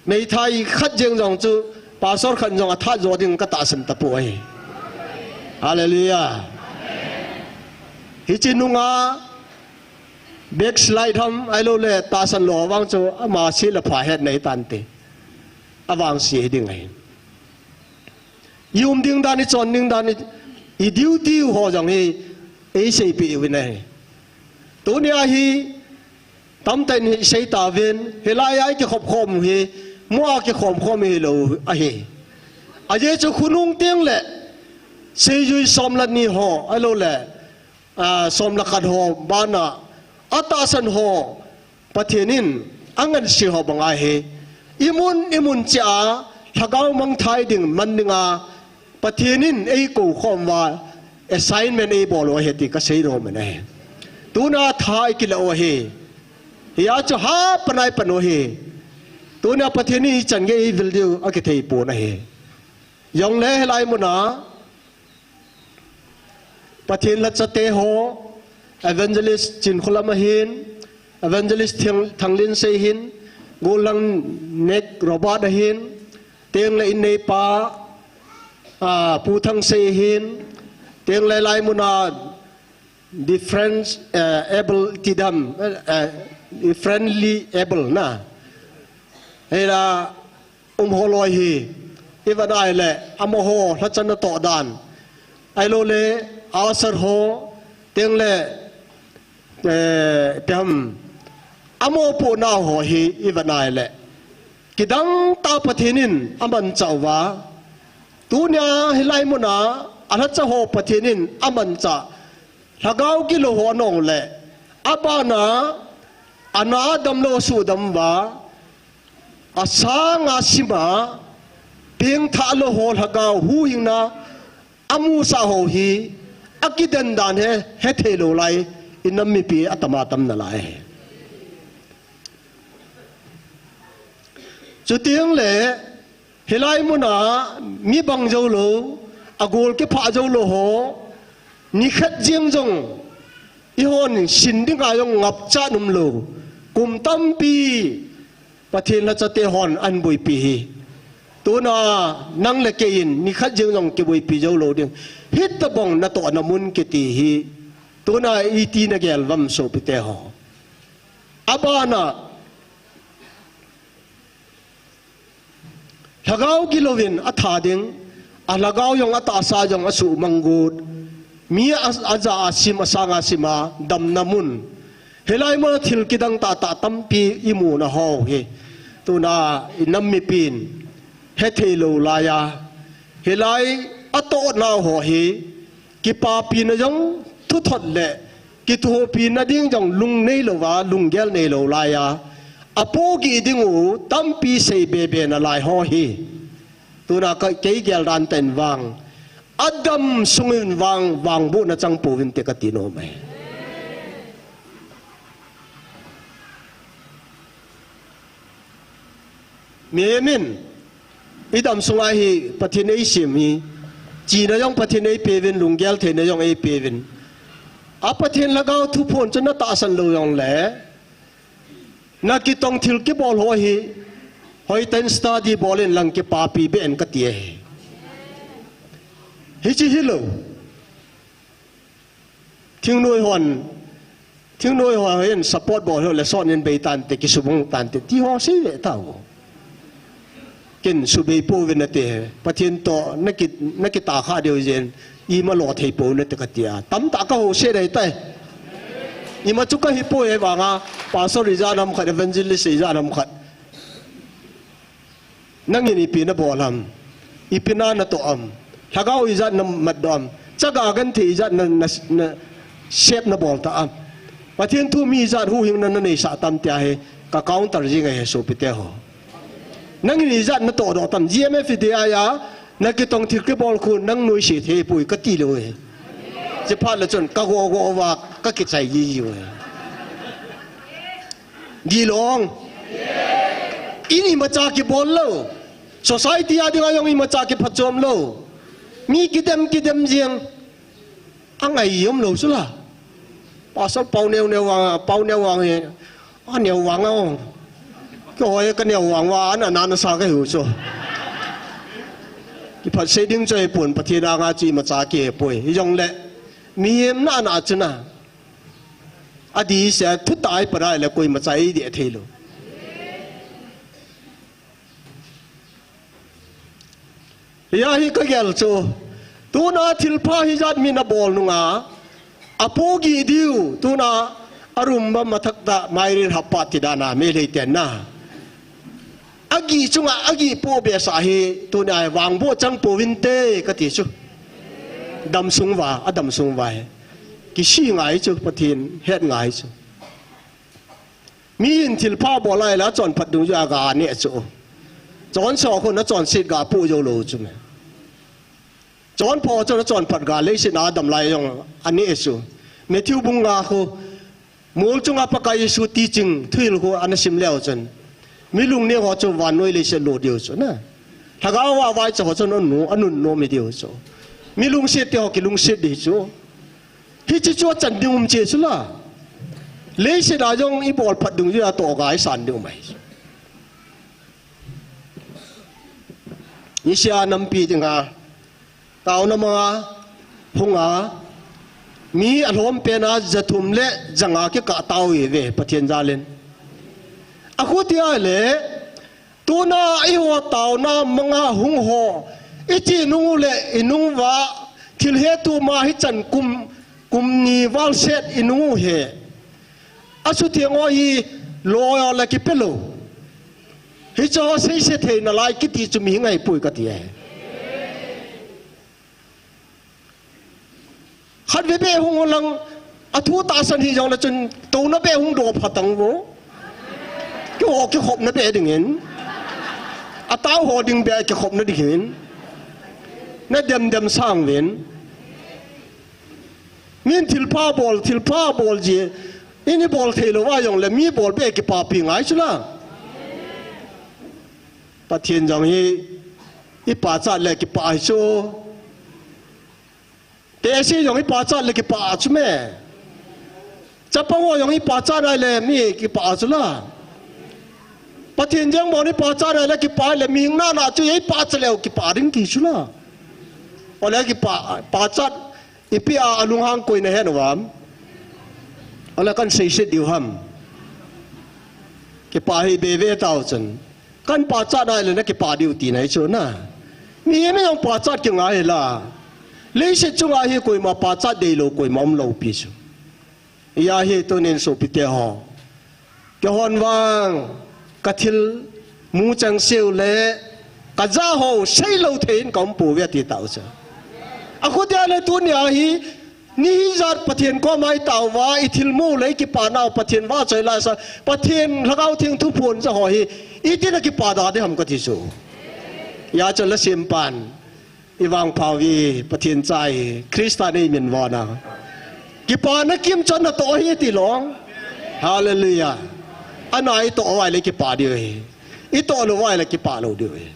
Meithai khat jeng jong chu, pastor khat jong athat jo ding katahsan tapoi. Hallelujah. Hiche nunga, backslide ham, ahilou le tahsan lou vang chu, ama se le pha hetna hitante. Avangse hiding ahi. I um ding dan, i chon ding dan, i, i duty ho jong hi, eiseipeh uvin ahi. Tunia hi, tamtah in hi seitauvin, hilai a ikikhop khom hi, mo a kikhom khom hilou ahi. Ajeh chu khonung teng le, seijui som le ni ho, ahilou le, a, som le khat ho, bana, atahsan ho, Pathen in angansei ho banga hi, imun, imun cheh a, lhagao mangthah ding man dinga, Pathen in eikou khom uva, assignment eibol u ahi ti kasei nom in ahi. Tuna tha ikila u ahi. Hia chu ha panai pan u ahi. Tuna Pathen in ichan gei eivil diu akithei pon ahi. Jongle hilai muna, Pathen lhachate ho, Evangelist Chinkholam ahin, Evangelist Thang-, Thanglinsei ahin, Gollang Nek Robert ahin, teng le inneipa, a, Pu Thangsei ahin, teng le hilai muna different, eh, able tidam, eh, eh, differently able na. Hila, um ho loi hi, iva nai le, amaho, lhachana toh dan. Ahilou le, asar ho, teng le, eh, ipi ham, amaho pohna ho hi, iva nai le. Kidang tah Pathen in amanchah uva. Tunia hilai muna, alhacha ho Pathen in amanchah. Lhagao gilou ho anong le. Abana, ana damlou suhdam uva. Asanga sima, pengthah lou ho lhagao huhhingna, amusah ho hi, akidan dan hi, hethei lou lai, inam mipi atama tam nalai. Chuteng le, hilai muna, mi bang jou lou, agol kiphah jou lou ho, nikhat jeng jong, eihon sin dinga jong ngapcha nom lou, kum tampi, Pathen lhachate hon ahin boipi hi. Tuna nang le kei in nikhat jeng jong kiboipi jou lou ding. Hitobang natohna mun kiti hi. Tuna iti nagel uvam sopite ho. Abana lhagao gilou in atha ding. Alhagao jong atahsa jong asuhmang got. Mi a, aja a sim, asanga sima, damna mun. Hilai muna thil kidang tahtah tampi imu nahou hi. Tuna inam mipin hethei lou laiya. Hilai atoh nau ho hi. Kipapina jong thuthot le. Kithopina ding jong lung neilouva, lunggel neilou laiya. Apohgih ding u tampi sei bebe nalai ho hi. Tuna ka, kei geldan tah in vang. Adam sungin vang, vangbohna chang pouvinte kati nom e. Mihem in, idam sunga hi Pathen eisem hi, china jong Pathen eipeuvin, lunggel theina jong eipeuvin. A Pathen lhagao thuphon chu natahsan lou jongle, nakitong thil kibol ho hi, hoitah in study bol in lang kipapi beh in kati ahi. Hiche hilou. Thingnoi hon, thingnoi hon support bol ho le son in bei tante, kisubung tante, ti ho sei ve tau. Ken subei pouvin nate. Pathen toh naki, nakitah kha diu jeh in, ima lo thei pouvin nate kati a. Tamtah kahouset ahitai. Ima chu kahi poi ahivanga, pastor ijat ham khat, evangelist ijat ham khat. Nangin ipi nabol ham? Ipi na natoh ham? Lhagao ijat namatdoh ham? Chaga genthei ijat na, na, nasep nabol ta ham? Pathen thu mi ijat huhhingna naneisah tam tia hi ka counter jing ahi sopite ho. Nangin ijat natohdoh tam? G M F iti aya, nakitong thil kibol khu nang noise thei poi kati lou hi. Chuphat le chun kago go uva kakichai jiji uve. Dilong. In imacha kibol lou. Society a dinga jong imacha kiphatchom lou. Mi kidem kidem jeng. Angai um lou chu la. Pastor Pau Neo Neo vang, Pau Neo vang hi. Aneo vang a ong. Keiho hi kaneo vang uva, ana nasa kahiu chu. Kiphatsei ding chu ahipon, Pathen anga chu imacha kihepoi. Hijongle, mihem nana chu na. Adih seh, thutah ipat a ahile koimacha eidih thei lou. Hia hi kagel chu. Tuna thilpha hijat min abol nunga, apohgih diu, tuna arum bam athak tah, mairil happa ti dan a, Meitei ten na. Agih chunga, agih pohbehseh hi, tuna vangboh chang pouvinte, kati chu. Damsung uva, adamsung uva hi. Kisih ngai chu, Pathen het ngai chu. Mi in thilpha bol a ahile achonphat dungjuia ga aneh chu. Chonse ho khun achonset ga apoh jou lou chu me. Chonpha chun achonphat ga leiset a adam lai jong aneh chu. Matthew bung nga khu, mol chunga Pakai Jesu teaching, thuhil khu ana sim leu chun, mi lungneng ho chu vannoi leiset lo diu chu na. Lhagao a vaicha ho chun anun, anun nom hi diu chu. Mi lungset te ho kilungset ding chu. Hiche chu achan ding um cheh chu la. Leiset a jong ibol phat dungjuia tohga isan ding um ahi. Niseh a nampi dinga, taona manga, hunga, mi alhom pena jathum le janga kikah tauve Pathen jalin. Akhutia le, tuna eiho taona manga hung ho, ichi nung u le inung uva, thil hetu ma hichan kum, kum ni valset inung u hi. Asutheng ho hi loi le kipe lou. Hiche ho seiset theina lai kiti chu mihing ahipoi kati ahi. Khatvei beh hung lang, athu tahsan hijongle chun, touna beh hung doh phatang vo. Keiho kikhopna beh dingin. Atao ho ding beh kikhopna dingin. Nadem dem sang uvin. Min thilpha bol, thilpha bol ji. Ini bol thei lou va jongle mi bol beh kipapi ngai chu la. Pathen jong hi ipachat le kipah ahi chu. Tehse jong ipachat le kipah chu me. Chapang ho jong ipachat a ahile mi kipah chu la. Pathen jeng bou ipachat a ahile kipah le mihing nana chu ipachat leu kipah ding ti chu la. Ole kipah, pachat ipi a alunghang koi nahet uvam. Ole kan seiset diu ham. Kipah hi bebe tao chun. Kan pachat a ahile nakipah diu tina ahi chu na. Mihem in jong pachat kingai la. Leiset chunga hi koima pachat deilou koima umlou pi chu. Hia hi tunin sopite ho. Keihon vang kathil mu changseh u le kaja ho seilou thei in kaum pouve ati tau chu. Akhutia le tunia hi Ni hijat Pathen koma itao uva, ithilmu le ikipanau Pathen vahchoi laisa, Pathen Lhagao Theng thuphon ja ho hi, itin akipa da ding ham kati chu. Hijat chun la simpan, ivangpha uve, Pathen cha hi, Christa nei min vona. Kipana kimchon natoh hi tilong. Hallelujah. Ana itoh uva le kipa diu hi. Itoh lou uva le kipa lou diu hi.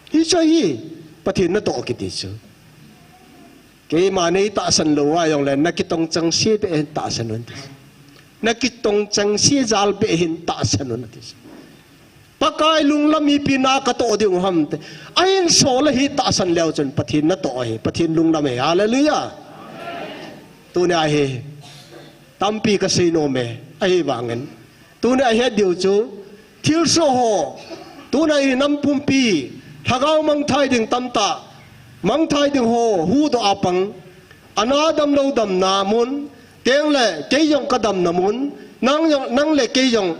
Hiche hi, Pathen natoh kiti chu. Keima nei tahsan lou a jongle, nakitong chengse beh hin tahsan un ti. Nakitong chengse jal beh hin tahsan un ti. Pakai lunglam ipi na katoh ding ham te. Ahin sol ahi tahsan leu chun Pathen natoh ahi, Pathen lunglam ahi. Hallelujah. Tunia hi, tampi kasei nom e, ahivangin. Tunia het diu chu, thilsoh ho, tuna inam pumpi, Lhagao mangthai ding tamtah, mangthai ding ho, huhdoh a pang, ana damlou damna mun, tengle kei jong kadamna mun, nang jong, nang le kei jong,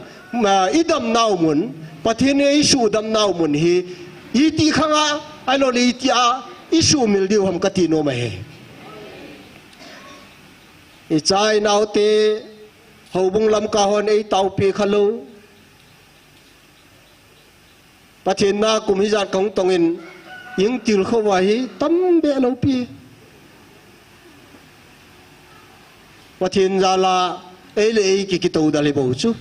ah, idamnau mun, Pathen in eisuhdamnau mun hi, iti khang a, ahilouleh iti a, isuhmil diu ham kati nom ahi. Icha inaote, houbung lamkai hon eitaopi khalou. Pathen na kum hijat kahung tongin, itilkhou va hi tambe loupi. Pathen jal a, ei le ei ki, kitou dal hi bou chu.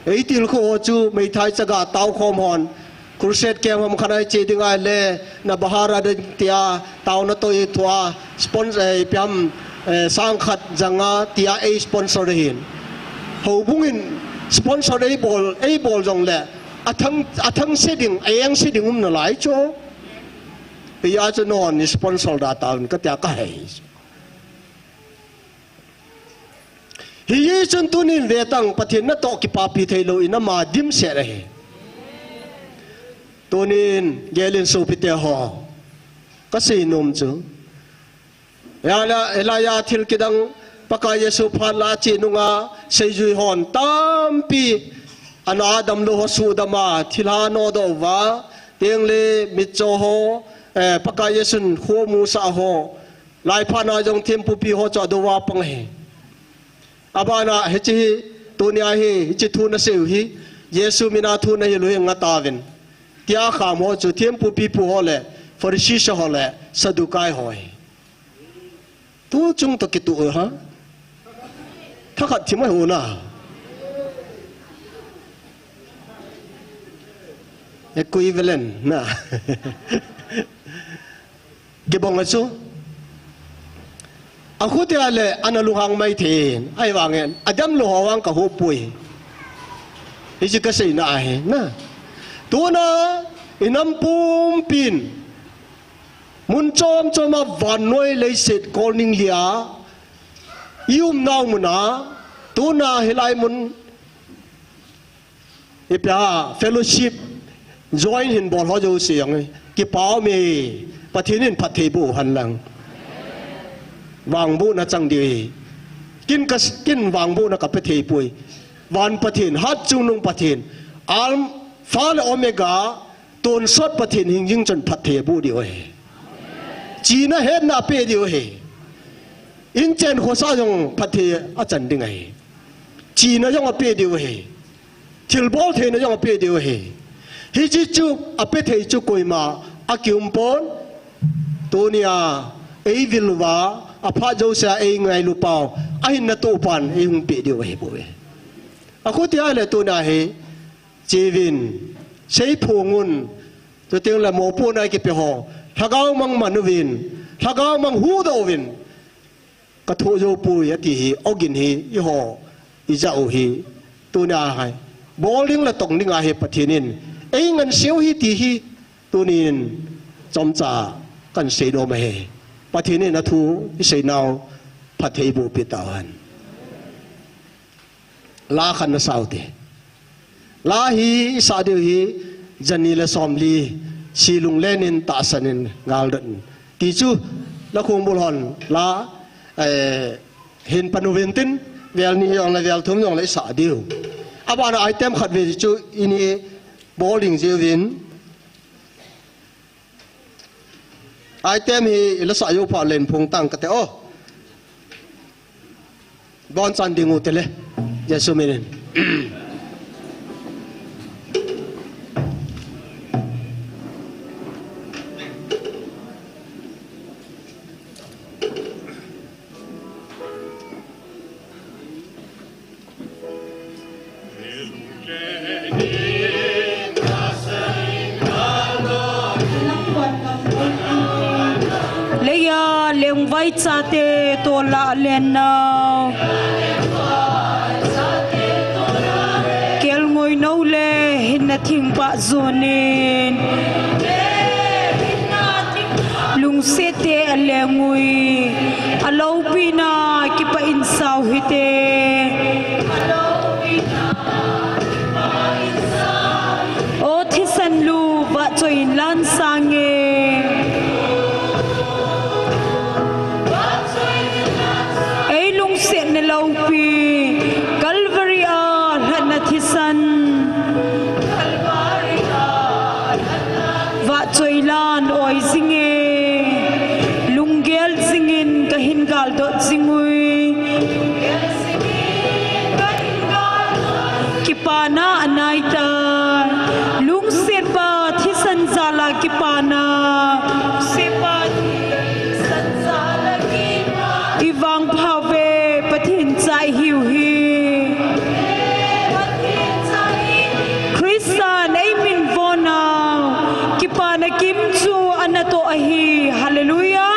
Eitilkhou ho chu, meithai chaga taokhom hon, crusade camp ham khat a iche ding ahile, na bahar a ding tia, taona toh ithoa, sponsor, eh, ipi ham, eh, sang khat janga tia ei sponsor ahin. Houbung in sponsor eibol, eibol jongle, athang, athangse ding, aengse ding um nalai chu. Hijeh a chu nahon sponsor da tauvin katia kahei. Hijeh chun tunin vetang Pathen natoh kipapi theilou in ama dimset ahi. Tunin gelin sopite ho. Kasei nom chu. Hilai a, hilai a thil kidang Pakai Jesu phat la che nunga seijui hon tampi ana damlou ho suhdam a, thilha nodoh uva, tengle mitcho ho, eh, Pakai Jesun khomusah ho, Laiphat na jong thempupi ho chu adou a pang ahi. Abana hiche hi, tunia hi, hiche thu nasei u hi, Jesu mina thu nahil u hi ngah tauvin. Tia kham ho chu thempupi pu ho le, Pharisee ho le, Saddukai ho ahi. Tu chung toh kitoh u ha. Thakhat thim ahi u na. Equivalent na. Kibang a chu. Akhutia le ana lunghang maithei. Ahivangin, adamlou ho vang kahuhpoi. Hiche kaseina ahi, na. Tuna, inam pumpin. Mun chom chom a vannoi leiset kolning lia. I umnau muna. Tuna hilai mun. Ipi ham fellowship join hin bol ho jouse jong, kipa um e, Pathen in phatthei boh hen lang. Vangbohna chang diu ahi. Ken ka, ken vangbohna kape thei poi. Van Pathen, Hatchungnung Pathen, Alpha le Omega, tonsot Pathen hingjing chun phatthei aboh diu ahi. Chihna hetna apeh diu ahi. Inchen khosa jong phatthei achan ding ahi. Chihna jong apeh diu ahi. Thilbol theina jong apeh diu ahi. Hiche chu apeh thei chu koima akium pon. Tunia eivil uva, aphat jousea eingailu pau, ahinna toh pan eihung peh diu ahi bou ve. Akhutia le tunia hi, cheuvin, seiphong un, chuteng le mopohna kipe ho, lhagao mang man uvin, lhagao mang huhdoh uvin, kathoh jou poi ati hi, ogin hi, eiho, ijah u hi, tunia hi, bol ding le tong ding ahi Pathen in, eingansei u ahi ti hi, tunin, chomcha, kahin sei nom ahi. Pathen in athu, iseinau, phatthei bohpeh tauhen. La khat nasah u hite. La hi isah diu hi, jani le somli, silung lenin tahsan in ngal dot in. Ti chu, la khongbul hon, la, eh, hin pan uvin tin, vel ni jong le vel thum jong le isah diu. Abana item khat ve chu, ini bol ding jiuvin. Item hi ila sah jou phat len phong tang kate o. Bonchan ding u tele. Jesu minin. Leiya lengvai chate toh lah a len nau. Kelngoi nou le hinna thing pah jonin. Lungset te aleng ui, aloupina kipah in sao hite. Aloupina kipah in sao Choi in lan sang e. Ei lungsetna loupi, Calvary a lhatna thisan. Vahchoi lan oi jing e. Lunggel jingin kahin galdot jing ui. Kipana anai tai. Lungset pa thisan jal a kipana. Lungset pa thisan jal a kipana. I vangpha uve, Pathen cha ihiu hi. Christa in ei min von a. Kipana kim chu ana toh ahi. Hallelujah.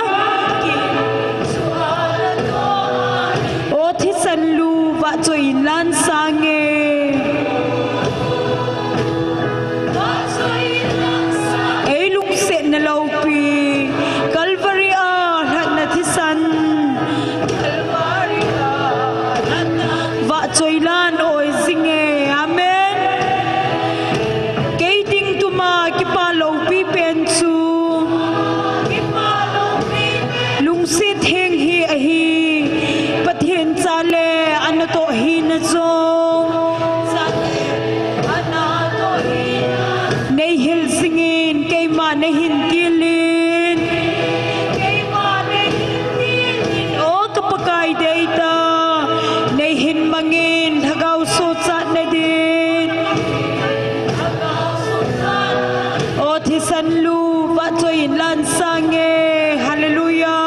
O thisan lu, vahchoi in lan sang e. Ei lungsetna loupi, Calvary a lhatna thisan. Vahchoi lan oi jing e. Amen. Kei ding tuma kipa loupi pen chu lungset heng hi ahi. Pathen cha le ana toh hina chu. Nei hil jingin keima nei hin tilin. O ka Pakai deitah, nei hin mangin lhagao sochatna din. O thisan lu, vahchoi in lan sang e. Hallelujah.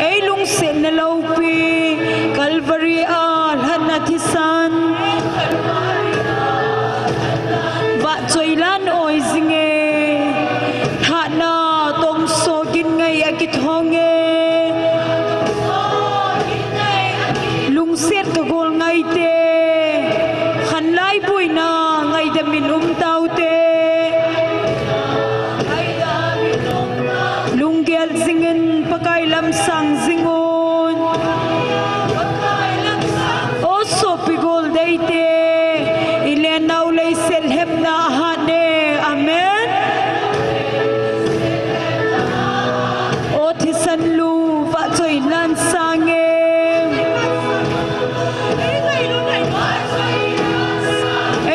Ei lungsetna loupi, Calvary a lhatna thisan. Vahchoi lan oi jing e. Lhatna tongso gin ngai a kithong e. Lungset ka gol ngai te. Khanglai buina ngaidam in um taute. Lunggel jingin Pakai lam sang jing un. O sopi gol deite, i lennau leiset lhepna ahat e. Amen. O thisan lu, vahchoi in lan sang e.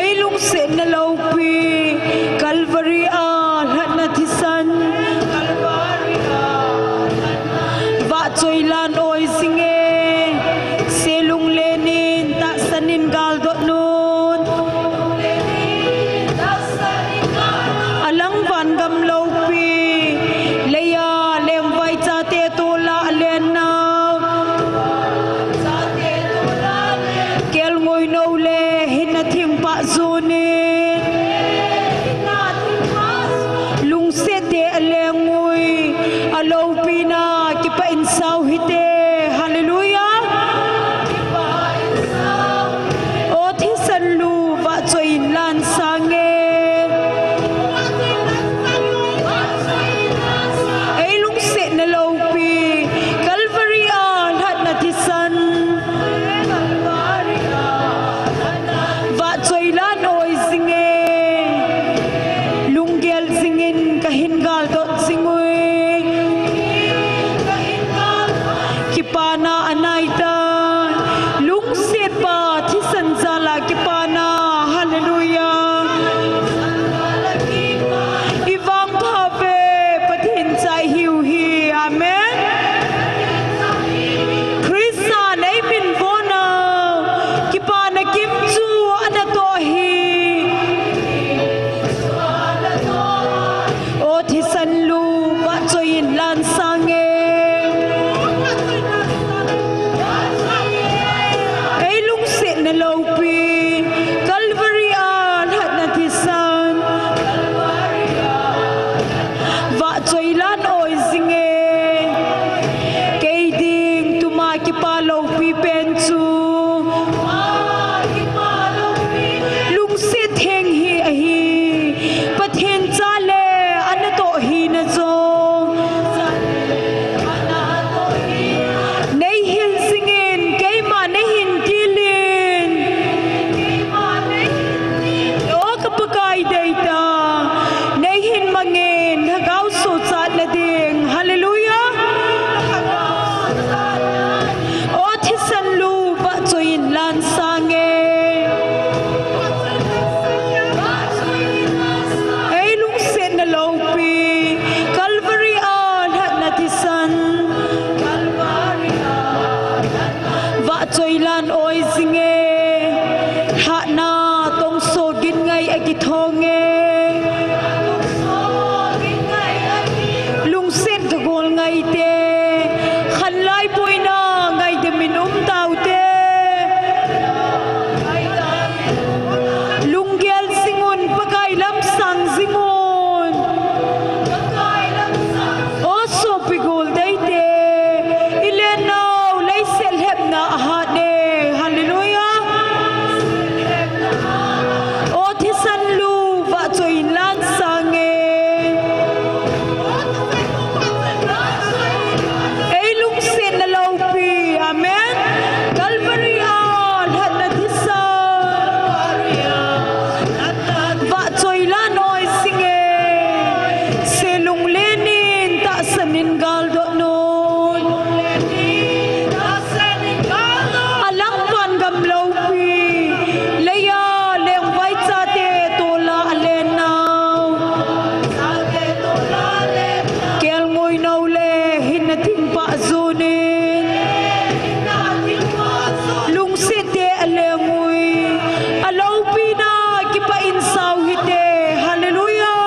Ei lungsetna loupi, Calvary a lhatna thisan. Vahchoi lan oi jing e. Selunglel in tahsan in galdot un. Alang vangam loupi, leiya lengvai chate tola alennau. Kelngoi nou le hinna thingpha jon in. Lungset te aleng ui, aloupina kipah in sao hite. Hallelujah. O thisan lu, vahchoi in lan sang e. Ei lungsetna loupi, Calvary a lhatna thisan. Vahchoi lan oi Honge. Lungset kagol ngaite. Khanlai boina ngaidam in um taute. Lunggel jingun, Pakai lam sang jingun. O sopi gol deite. Ilennau leiset lhepna ahat e. Hallelujah. O thisan lu vahchoi in lan sange. Ei lungsetna loupi. Amen. Calvary a lhatna thisan. Vahchoi lan oi singe. Selung lenin tahsan in galdot nun. Alang van gam loupi. Leiya lengvai chate tola alennau. Kelngoi nou le hinna thingpah junin. Lungset te alengui. Aloupina kipah in sao hite. Hallelujah.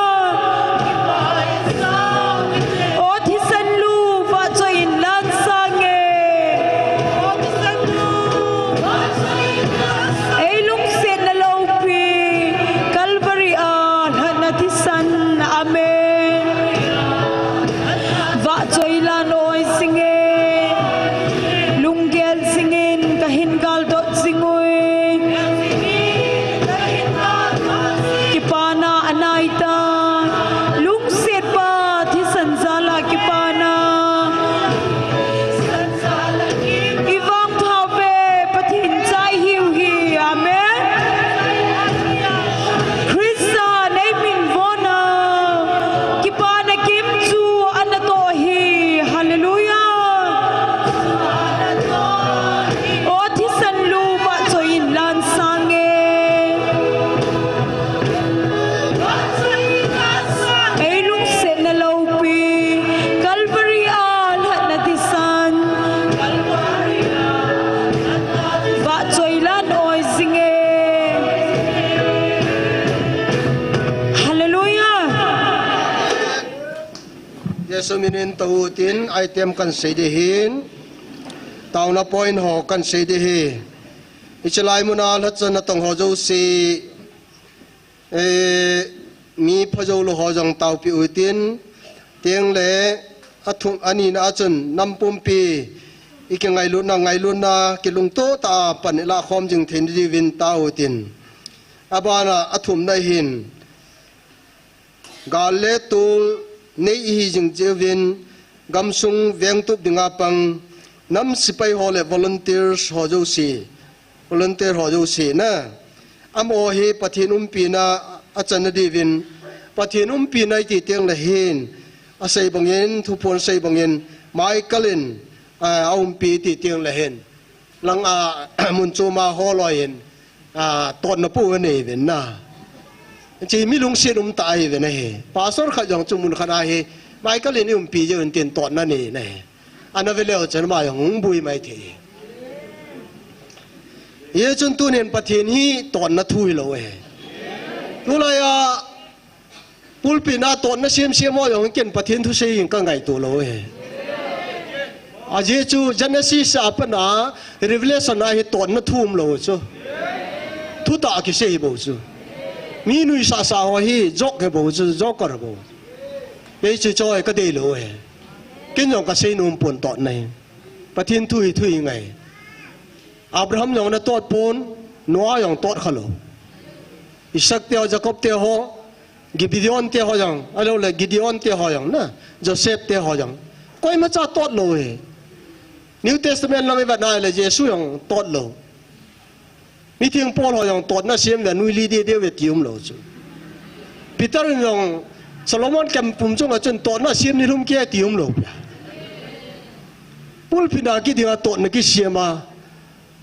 O thisan lu vahchoi in lan sange. Ei lungsetna loupi. Calvary a lhatna thisan. Amen. Vahchoi lan oi singe. Lunggel jingin kahin galdot jingui. Kipana anaitan. Lungset pa thisan jala kipana. Ivangpha uve, Pathen cha ihiu hi. Amen. Christa nei min vona. Kipana kim chu anatoh hi. Hallelujah. O thisan lu vahchoi in lan sange. Ei lungsetna loupi. Calvary a lhatna thisan. Vahchoi lan oi singe. Hallelujah. Jesu minin tou tin item kan sei ding ahin. Taona point ho kan sei ding ahi. Hiche lai muna lhacha natong ho jouse. Eh, mi phajou lou ho jong taopi utin, teng le athum, anina a chun nam pumpi, i kingailutna, ngailutna, kilungto tah a pan i lahkhom jing thei na diuvin tao utin. Abana athumna hin, gal le tol nei ihi jing jeh uvin, gamsung vengtup dinga pang, nam sepai ho le volunteers ho jouse, volunteer ho jouse na. Amaho hi Pathen umpina achan na diuvin, Pathen umpina iti teng le hin, asei bangin, thuphon sei bangin, Michael in, a, aumpi iti teng le hin. Lang a, mun chom a holoi in, a, totna pu anei uvin na. Hiche mi lungset um tah ahi uvin ahi. Pastor khat jong chu mun khat a hi, Michael in i umpi jeh un tin totna nei na hi. Ana ve leu chun ama jong hung bui mai thei. Hichun tunin Pathen hi totna thu hilou ahi. Tulai a, pulpit na totna semsem ho jong ken Pathen thu sei in ka ngaito lou ahi. Ajeh chu Genesis a pat a Revelation a hi totna thu umlou chu. Thutah kisei bou chu. Mi nuisah sah ho hi joke hi bou chu, joker bou. Hichu choi ka deilou ahi. Ken jong ka sei nom pon totna hi. Pathen thu hi thu hi ngai. Abraham jong ana tot pon, Noah jong tot khalou. Isaac te ho, Jacob te ho, Gideon te ho jong, ahilou le Gideon te ho jong na, Joseph te ho jong. Koima cha tot lou ahi. New Testament lang i vet na le Jesu jong tot lou. Mitheng Paul ho jong totna sem uve, nui li deh deh uve ti umlou chu. Peter in jong Solomon camp pum chunga chun totna sem ni lhum kei ti umlou pia. Pulpit a kiding a totna kisem a,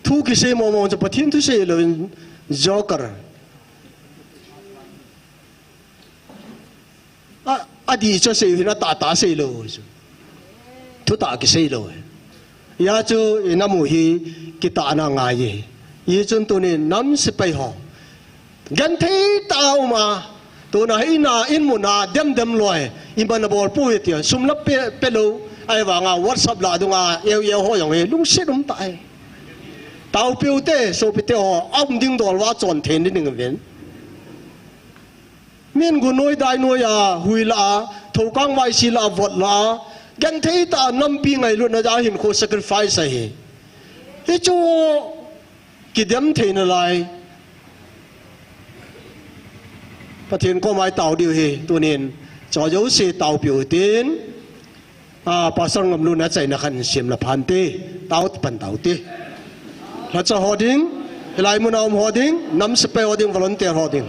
thu kisei momo chu Pathen thu sei louvin joker. A, adih chu asei u hin atah tah asei lou chu. Thutah kisei lou. Hijeh chun i nam u hi kitahna ngai e. Hichun tunin nam sepai ho. Genthei tah a um a, tuna hi ina in mun a dem dem loi, iman abol poi tia, sum la pe, pe lou, ahivanga WhatsApp la dunga, eu eu ho jong hi, lungset um tah e. Taopi u te, sopi te ho, a um ding dol uva chon thei ding uvin. Min gu noi dai noi a, hui la a, thokang vaisi la a, vot la a, genthei tah a nampi ngailutna a hinkho sacrifice ahi. Hichu kidem theina lai. Pathen koma i tao diu ahi, tunin. Cho jouse taopi u hitin. A, Pastor Ngamlun achaina khat in sim la phante. Tao pan tao te. Lhacha ho ding, hilai mun a um ho ding, nam sepai ho ding, volunteer ho ding.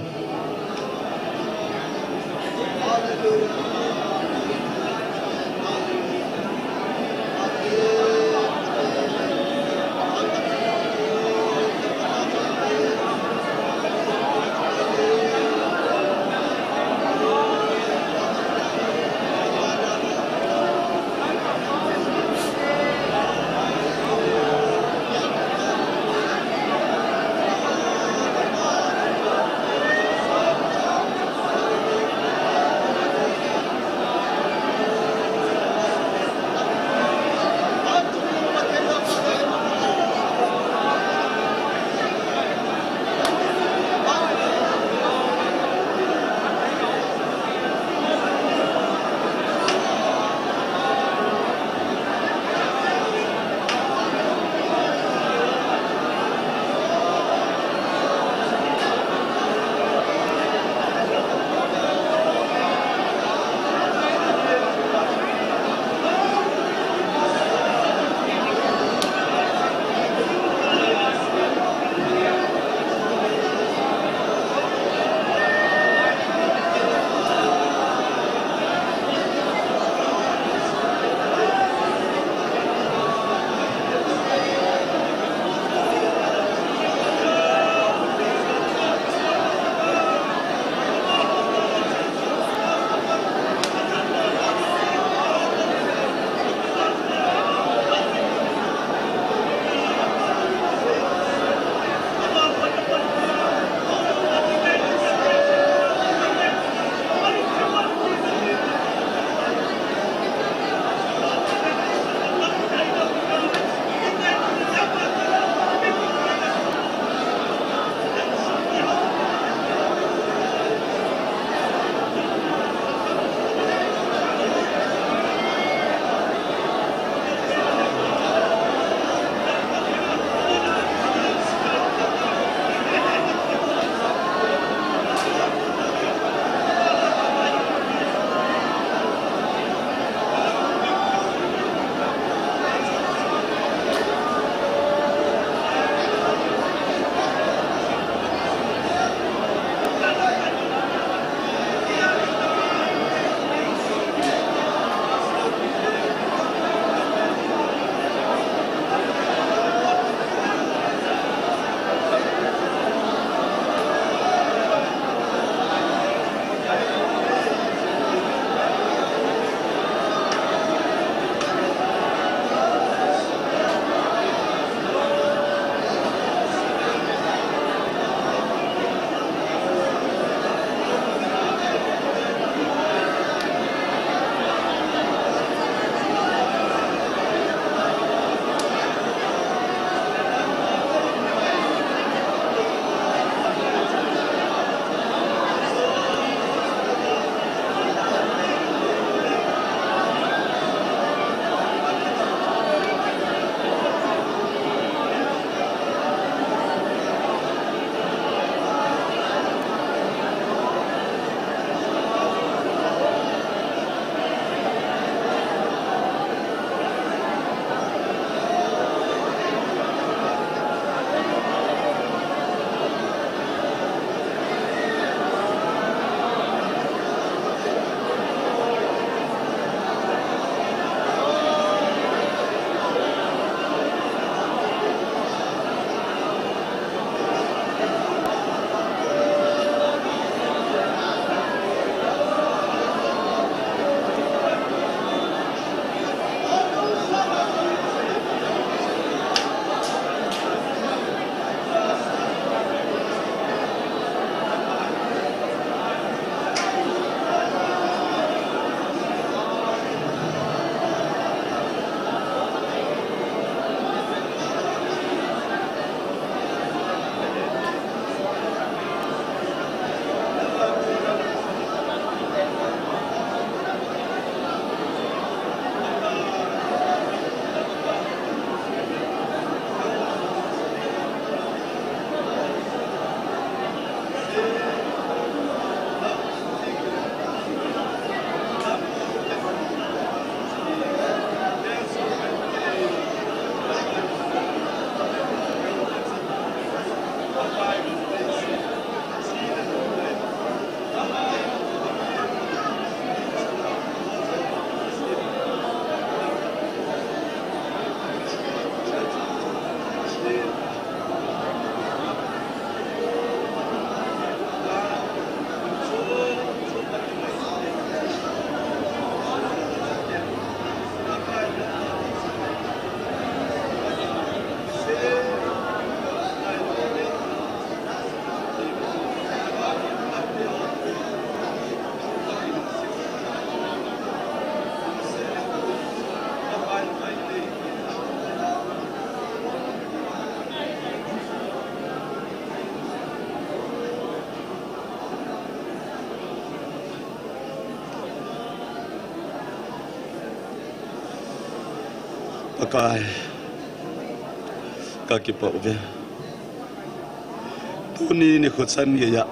Pakai, ka kipa uve. Tuni nikho chan geiya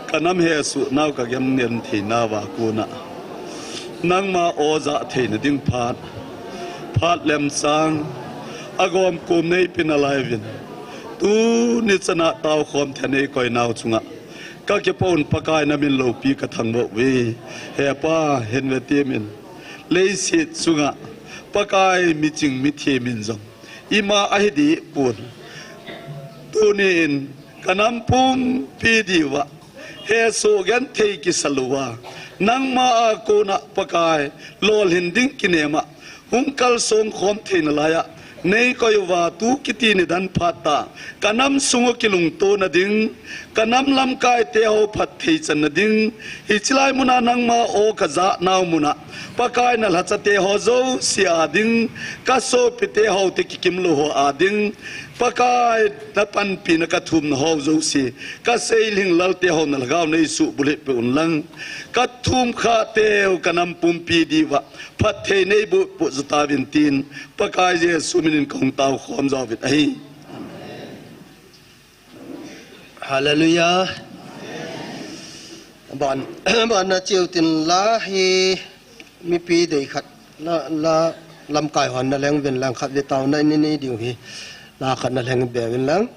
ka nam hesoh nau ka gam ngen theinauva kona nangma aw ja theina ding phat, phat lemchang, agom kum neipe nalai uvin, tuni chana tao khom thei nei koi nau chunga ka kipa un Pakai, na min loupi ka thangvah uve. He Pa, hin ve temin, leiset chunga Pakai, miching mithem in jong ima ahi deh pon. Tuni in ka nam pumpi diuva hesoh genthei kisa louva, nangma a kona Pakai, lolhin ding kinema hung kalsong khom theina laiya nei koi uva, tu kiti nidan phat tah ka nam sunga kilungtona ding, ka nam lamkaite ho phatthei channa ding, hiche lai muna nangma aw ka ja nau muna Pakai, na lhacha te ho jouse a ding, ka sopite ho, te kikim lou ho a ding, Pakai, na panpina ka thumna ho jouse, ka seilhing lalte ho na lhagao nei suhbulhit peh un lang, ka thum khah teu ka nam pumpi diuva phatthei nei boh peh jo tauvin tin, Pakai Jesu minin ka hung tao khom jo uvin ahi. Hallelujah. Ban, ban na cheu tin la hi mipi dei khat la, la lamkai hon na lheng uvin lang, khat ve taona nei nei diu hi. La khat na lheng be uvin lang.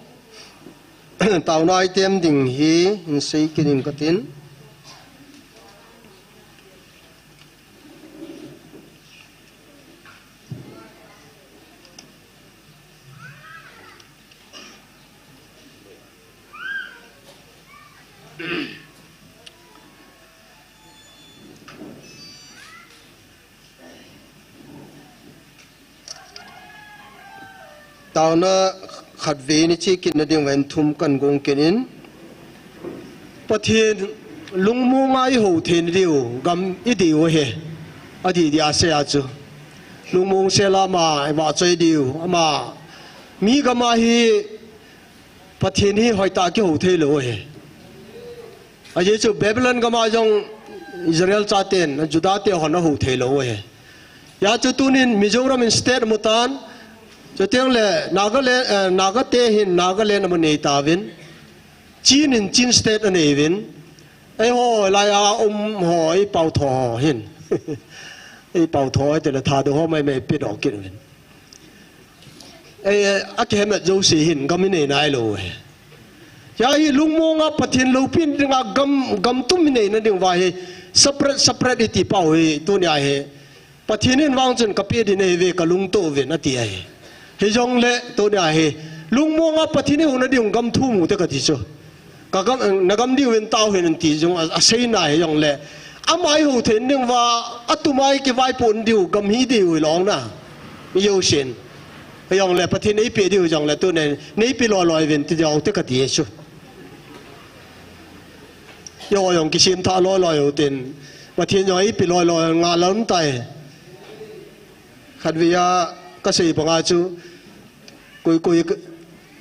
Taona item ding hi hin sei kit ing katin. Taona khat ve ni chi kit na ding ven thum kan gong kit in. Pathen lungmonga i ho thei na diu gam i dei u ahi. Adi dia sei a chu. Lungmong sela ama i vahchoi diu. Ama mi gam a hi Pathen hi hoitah a kiho thei lou ahi. Ajeh chu Babylon gam a jong Israel chaten, Juda te hon aho thei lou ahi. Hijeh chun tunin Mizoram in state amu tan, chuteng le Nagaland, eh, Naga te hin Nagaland amu nei tauvin, Chin in Chin state anei uvin, eiho lai a um ho, i pau tho ho hin, i pau tho ho te le Thadou ho mai mai pe doh kit uvin. Eh, akihemet jouse hin gam i nei nai lou ahi. Hia hi lungmonga Pathen loupina dinga gam, gam tum i neina diuva hi separate, separate i ti pau hi tunia hi. Pathen in vang chun ka pe ding ahi ve, ka lungto uvin ati ahi. Hijongle tunia hi lungmonga Pathen i ho na diu gam thum u te kati chu. Ka gam, na gam diu vin tao hen ti jong a, aseina hijongle. Ama i ho thei diuva, atuma i kivaipo diu gam hi diu i long na. Mi jousen. Hijongle Pathen in ei pe diu jongle tunin nei pe loi loi uvin ti diu te kati ahi chu. Eiho jong kisem tha loi loi u tin. Pathen jong ei pe loi loi nga lam tai. Khat ve a ka sei banga chu. Koi koi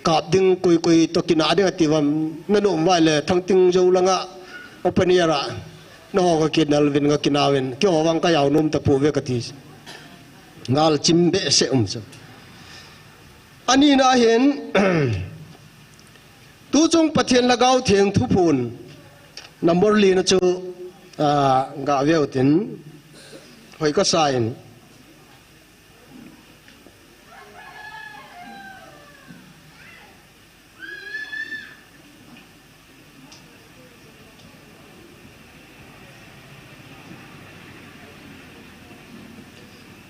kap ding, koi koi to kina ding ati uvam, na nom uva le Thangting Jou langa open air a, na ho ka kinel uvin, ka kina uvin, keiho vang ka jao nom tapouve kati. Ngal chim behseh um chu. Ani na hin, tuchung Pathen Lhagao Theng thuphon number li na chu, ah, ga veu tin, hoi ka sa in.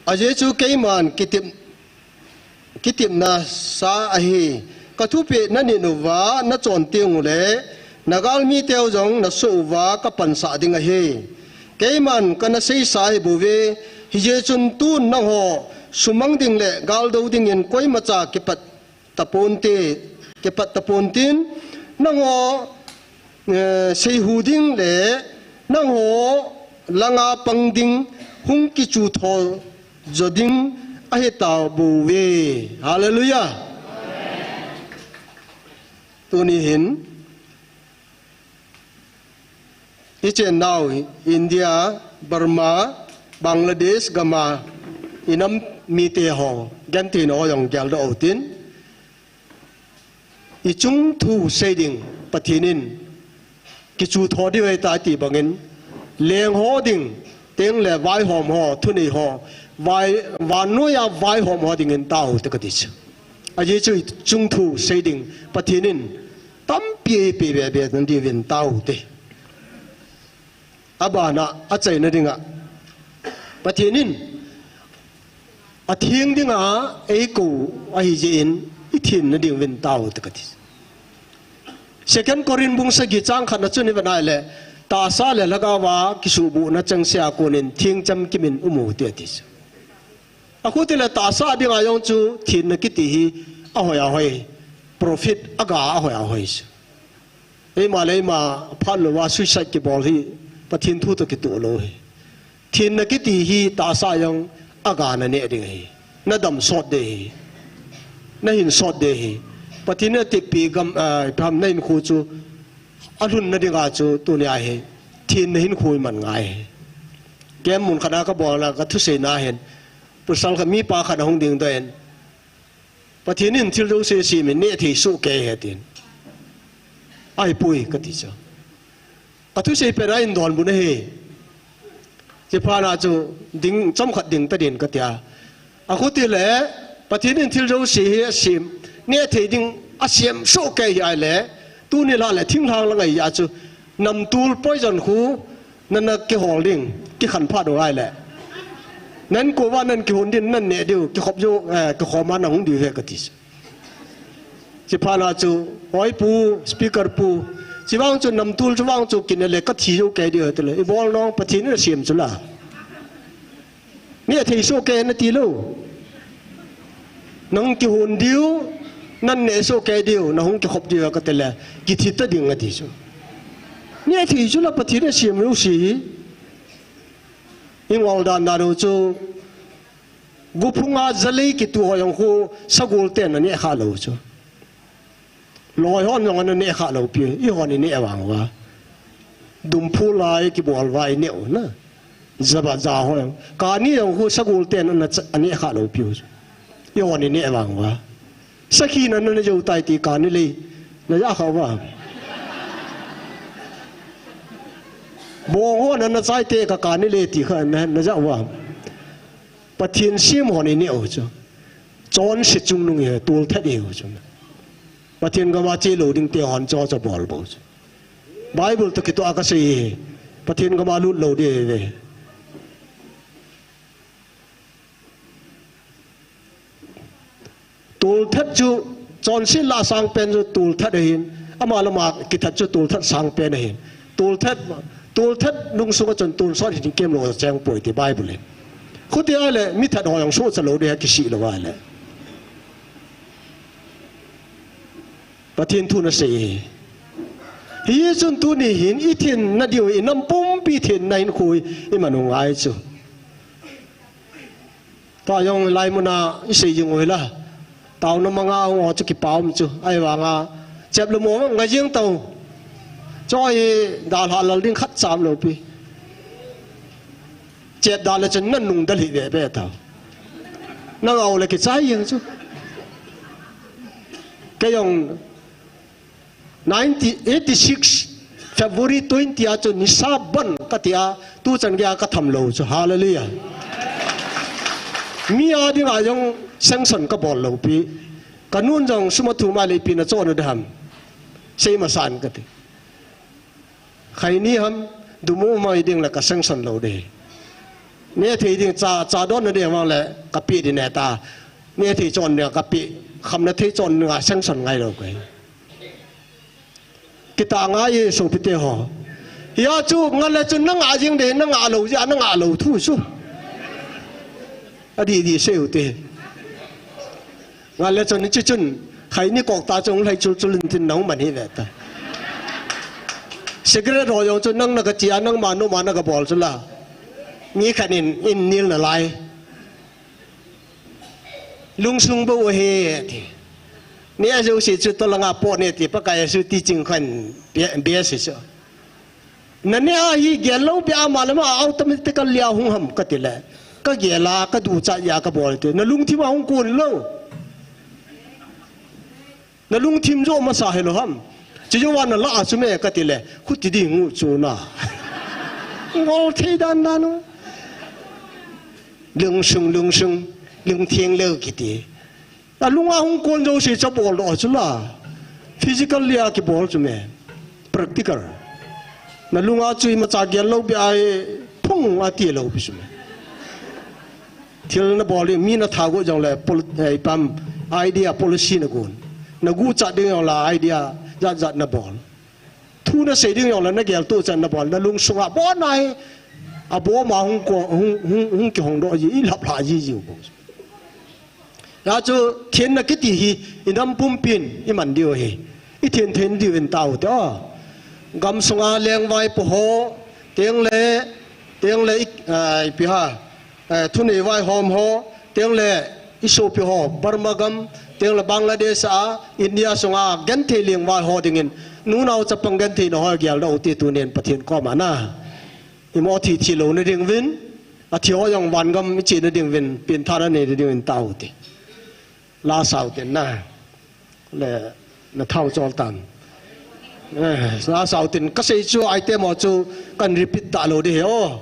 Ajeh chu keiman kitep, kitepna sa ahi. Ka thupeh na nit uva na chon teng ule, na galmi teu jong na soh uva ka pansah ding ahi. Keiman kana seisa ahi bouve, hijeh chun tun nangho sumang ding le galdo dingin koimacha kipat taponte, kipat tapontin, nangho, eh, seihu ding le nangho langa pang ding hung kichu tho jo ding ahi tabouve. Hallelujah. Tuni hin, i chennau India, Burma, Bangladesh gam a Inam mite ho, gentheina ho jong geldoh utin. Ichung thu sei ding, Pathen in kichu tho diu ahitai ti bangin, leng ho ding, teng le vaihom ho, thunei ho, vai, vannoi a vaihom ho dingin tao te kati chu. Ajeh chu ichung thu sei ding, Pathen in tampi eipeh be be nadiuvin tao te. Abana, achaina dinga, Pathen in atheng dinga eikou ahi jeh in, ithenna ding uvin tao te kati. Second Corinth bung sagi chang khatna chun ivet a ahile, tahsa le lhagaova kisuhbuhna chengse a konin theng chamkim in um u te ati chu. Akhuti le tahsa dinga jong chu thenna kiti hi ahoi ahoi, profit aga ahoi ahoi chu. Eima le eima phat louva suicide kibol hi Pathen thu toh kitoh lou hi. Thenna kiti hi tahsa jong aga naneh ding ahi. Nadam sot ding ahi. Nahin sot ding ahi. Pathen in atepeh gam, ah, ipi ham nahinkho chu alhunna dinga chu tunia hi thenna hinkho iman ngai ahi. Camp mun khat a kabolna kathuseina hin, pasal khat, mipa khat ahung dingdoh in, Pathen in thil jouse asem in nehthei sohkei ahi atin. Ahipoi kati chu. Kathusei pet a eidonbut ahi. Chuphat na chu ding, chomkhat ding tadin katia. Akhuti le, Pathen in thil jouse hi asem, nehthei ding asem sohkei ahi ahile, tuni lah le thinglhang lang ahi a chu, namtul poison khu nana kihol ding, kikhan phat u ahile, nahinkho uva nakihon ding, naneh diu, kikhop jou, eh, kikhom a nahung diu ahi kati chu. Chuphat na chu, oi pu, speaker pu, chuvang chu namtul chuvang chu kineh le kathi jou kei diu ahi tile, ibol nong Pathen in asem chu la. Nehthei sohkei nati lou. Nahung kihon diu, naneh sohkei diu, nahung kikhop diu kati le, kithi ta ding ati chu. Nehthei chu la Pathen in asem jouse hi. Ingol dan dan u chu, gophung a jalei kitu ho jong khu sagol ten aneh kha lou chu. Loi hon jong ana neh kha lou pi, eihon ineh vang uva. Dumphul a ikibol uva ineh u na. Jaba ja ho jong. Kani jong khu sagol ten ana cha-, aneh kha lou pi u chu. Eihon ineh vang uva. Sakhi na nana jou tai ti kani lei. Naja kha uva. Bong ho nana chai te ka kani lei ti kha na, naja uva. Pathen sem hon ineh u chu. Chonse chungnung ahi, tolthat ahi u chu. Pathen gam a che lou ding te hon chocho bol bou chu. Bible toh kitoh a kasei ahi. Pathen gam a lut lou ding ahi ve. Tolthat chu, chonset lah a sang pen chu tolthat ahin, ama lama kithat chu tolthat sang pen ahin. Tolthat, tolthat lungsung a chun tonsot hin kem lou cheng poi ti Bible in. Khuti ahile, mi that ho jong sohcha lou ding ahi kisih lou ahile. Pathen thu nasei e. Hichun tuni hin ithenna diu, inam pumpi thenna hinkho iman u ngai chu. Tua jong hilai muna isei jing u hila. Taona manga hung ho chu kipa um chu. Ahivanga chep le mo ngai jing tau. Choi dalha lal ding khat cham lou pi. Chep dal le chun nanung dal hi ve ve tau. Nangau le kichai jing chu. Kei jong nineteen eighty-six February twenty a chu nisa ban katia, tuchan geiya katham lou chu. Hallelujah. Mi a dinga jong sanction kabol lou pi. Kanun jong sum athum a le ipi nachoh u ding ham. Sei masan kati. Khaini ham, dumu mai ding le ka sanction lou ding. Nehthei ding cha, cha donna ding vang le kapeh ding neta. Nehthei chon ding kapeh, khamna thei chon ding a sanction ngai lou kei. Kitah ngai e sopite ho. Hia chu ngal le chu nangah jing ding, nangah lou jeh a nangah lou thu chu. Adih dih sei u te. Ngal le chun, hiche chun, khaini kok ta chun, lai chul chul in tin nahung man hi ve ta. Cigarette ho jong chu, nang naka che a, nangma nom a naka bol chu la. Mi khat in, in nil nalai. Lungsung bou ahi, ti. Neh jouse chu, tolanga pot neh ti, Pakai Jesu teaching khan, bia, bia se chu. Naneh ahi, gel lou bia ama le ama, automatically ahung ham kati le. Ka gel a, ka duchat a ka bol te. Na lungthim a hung kon lou. Na lungthim jo masa hilou ham. Chi jo wan na la a chu me ka ti le. Khuti ding u chu na. Ngol thei dan dan u. Lungsung, lungsung, lungthim lou kiti. A lunga hung kon jouse chu bol doh chu la. Physical lia kibol chu me. Practical. Na lunga chu imacha gel lou bia e, phung a ti lou pi chu me. Thil na bol ding, mi na tha got jong le, pol-, eh, ipam, idea policy na gon. Na guchat ding jong la idea jat jat na bol. Thu na sei ding jong le na gel tuchan na bol, na lungsunga bon a hi, a bom a hung ko, hung, hung, hung kihong doh ji, i lhap lha ji ji u bol. Hia chu thenna kiti hi, i nam pumpin, i man diu hi. I then then diu in tao te, o. Gamsunga lengvaipo ho, teng le, teng le, i, a, ipi ha, eh, thunei vaihom ho, teng le i sopi ho, Burma gam, teng le Bangladesh a, India sunga, genthei lengvai ho dingin, nunau chapang genthei na ho gel doh u ti tunin Pathen koma na. I mo thi thi lou na ding vin, a thi ho jong van gam i che na ding vin, pengthah na nei na ding vin tao te. La sau tin na. Le na thau chol tan. Eh, la sau tin ka sei chu item ho chu kan repeat ta lou di he o.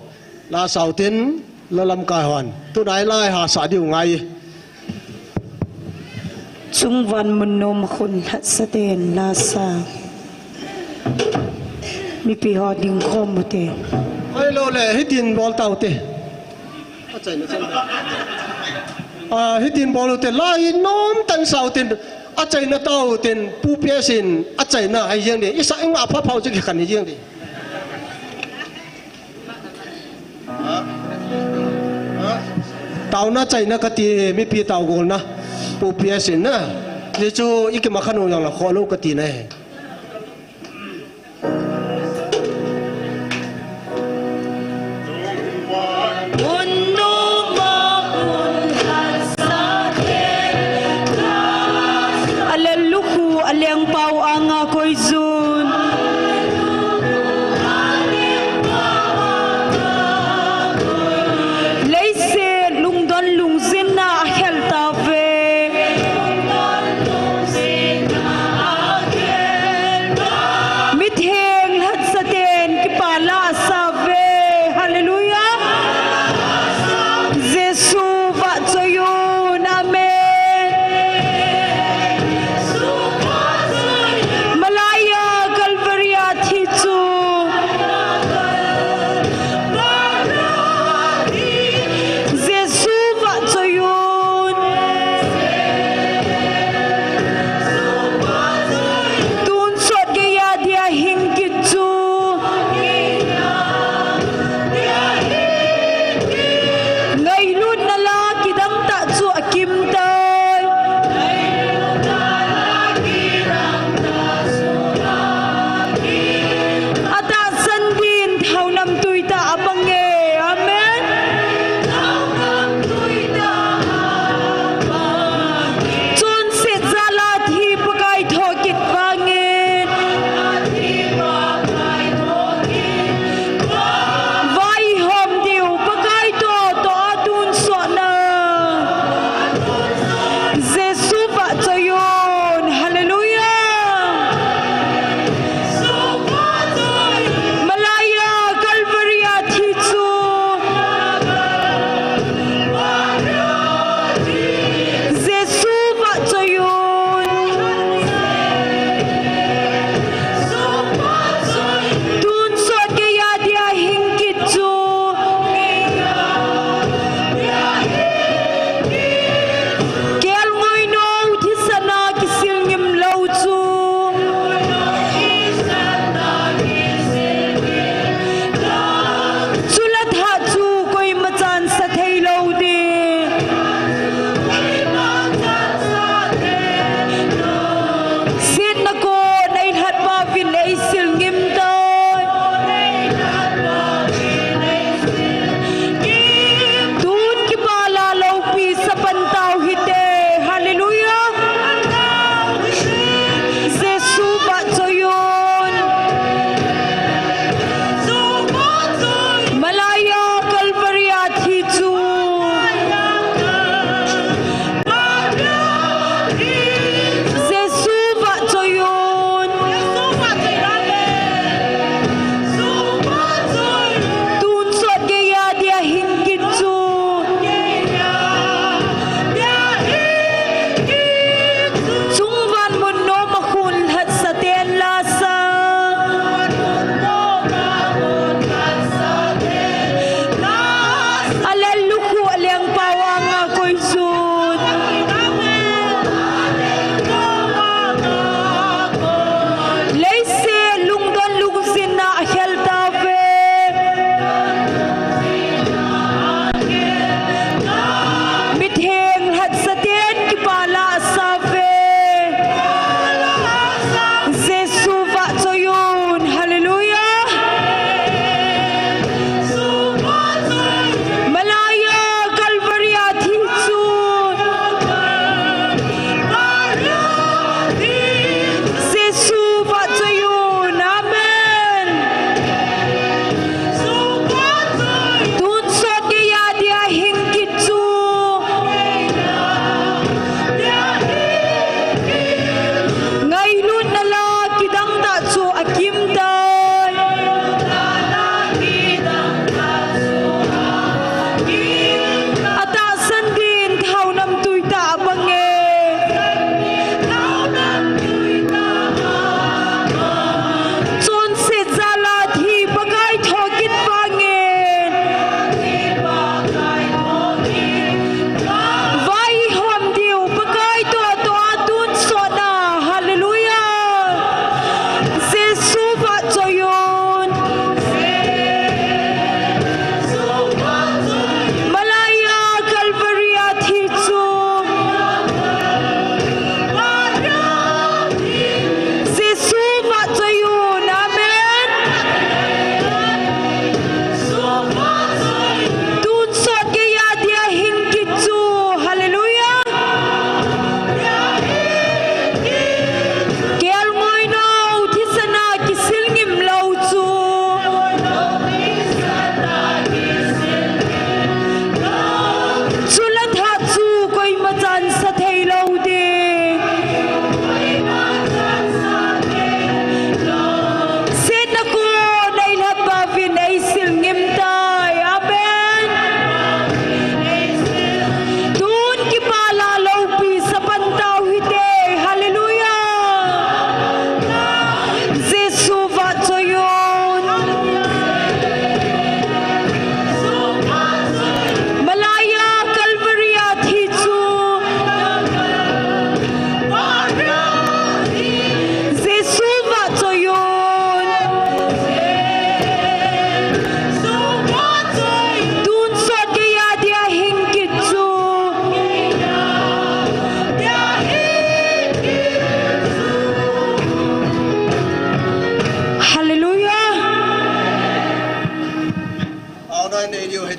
La sau tin la lamkai hon. Tunai lai ha sa diu ngai. Chungvan mun nom khun lhatsa ten la sa. Mipi ho ding khom u te. Oi lo le, hitin bol tau te. A chaina chan. A, hitin bol u te, la hi nom tan sau tin, a chaina tau tin, Pu P S in, a chaina hai jeng di, i sa i nga pha phau chu ki khan hi jeng di. Tauna chaina ka ti, mipi tau golna, Pu P S in na. Ni chu i ki ma khan u jong la kho lo ka ti na he. Alel lukhu, aleng pau anga koi jun. Leiset lungdon lungzinna a khel ta ve.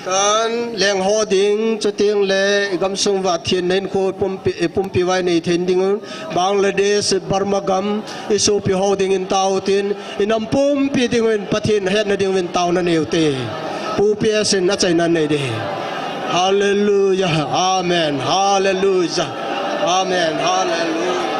Kan leng ho ding, chuteng le i gamsung uva thenna hinkho i pumpi, i pumpi uva i nei thei ding un, Bangladesh, Burma gam, i sopi ho dingin tao tin, i nam pumpi ding un Pathen hetna ding un taona nei ute. Pu P S in achaina nei ding. Hallelujah. Amen. Hallelujah. Amen. Hallelujah.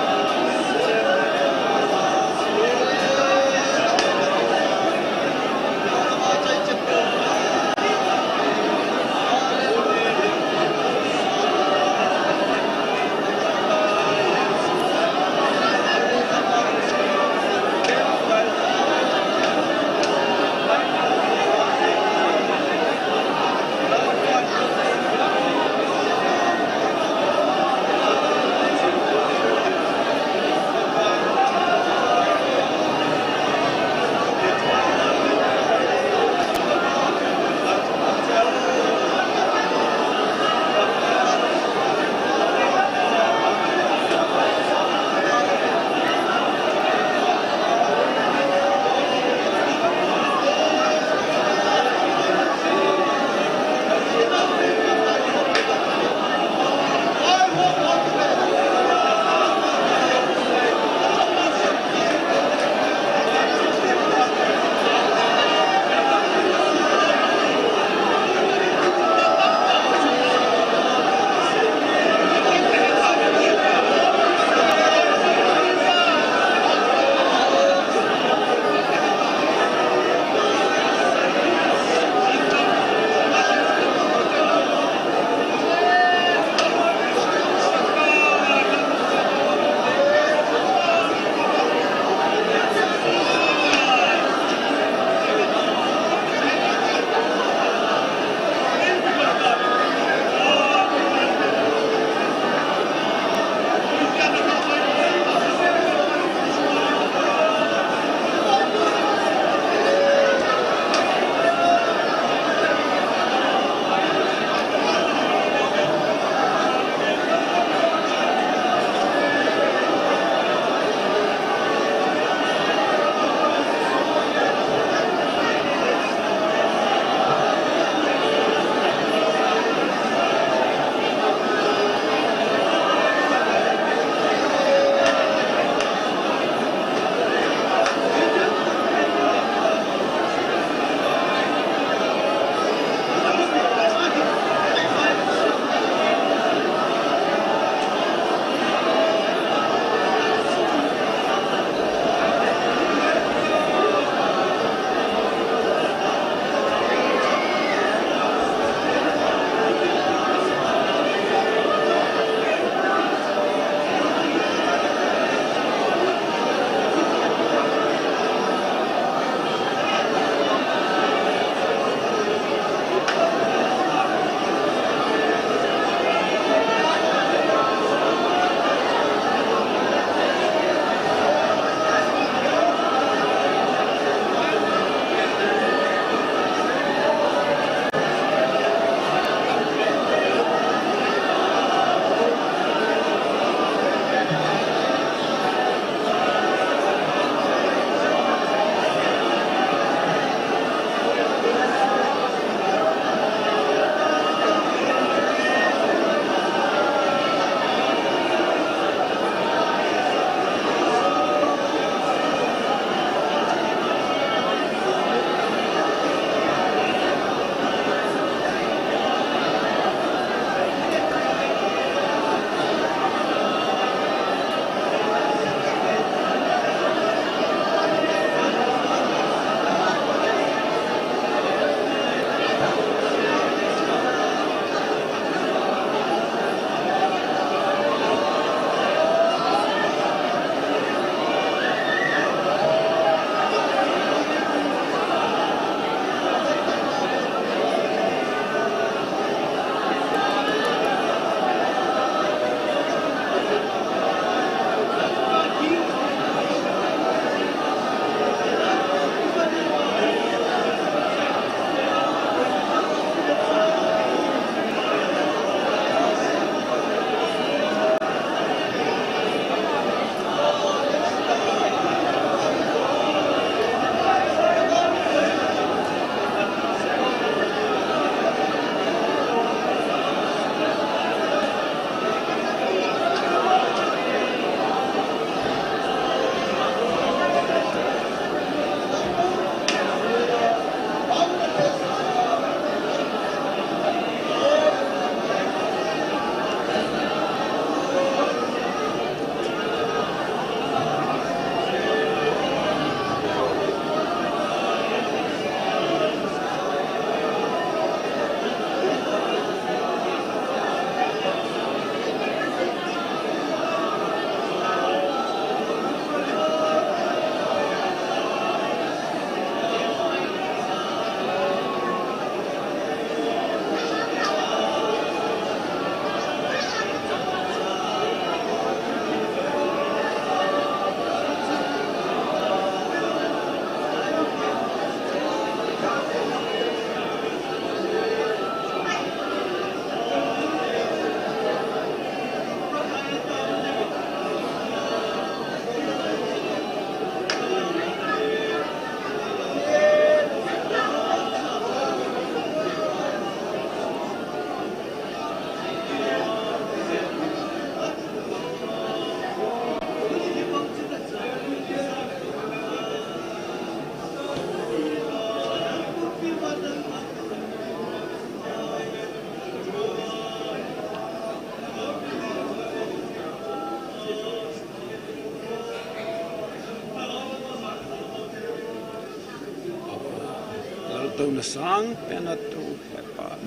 Touna sangpen a tou Hepa.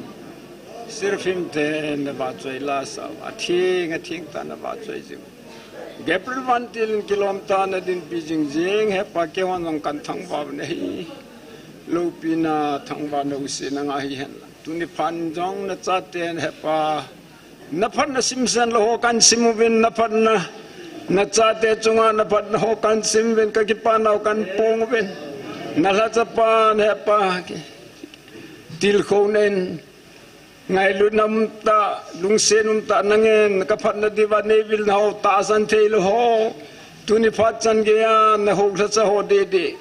Seraphim te na vahchoi la sa, atheng, atheng tah na vahchoi jing. Gabriel vantil in kilom tah na dinpi jing jing, Hepa, keihon jong kan thangvah u ahi. Loupina thangvahna u sena nga hihen lang. Tuni phat in jong na chaten Hepa, na phatna simsen lou ho kan sim uvin, na phatna, na chate chunga na phatna ho kan sim uvin, ka kipana u kan pong uvin. Na lhachapan Hepa, tilkhouna in, ngailutna umtah, lungset umtah na ngen, ka phatna diuva nei vilna ho tahsan thei lou ho. Tuni phat chan geiya na hou lhacha ho dede.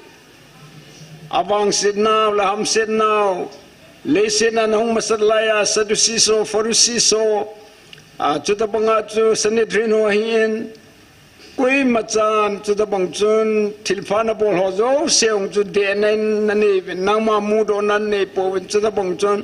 Avangsetnau, le hamsetnau, leiset a na hung masat laiya, Sadducee ho, Pharisee ho, a, chutabanga chu Sanhedrin ho ahin, koima chan, chutabang chun, thilpha na bol ho jouse hung chu dehna in na nei uvin, nangma mudohna nei pouvin, chutabang chun,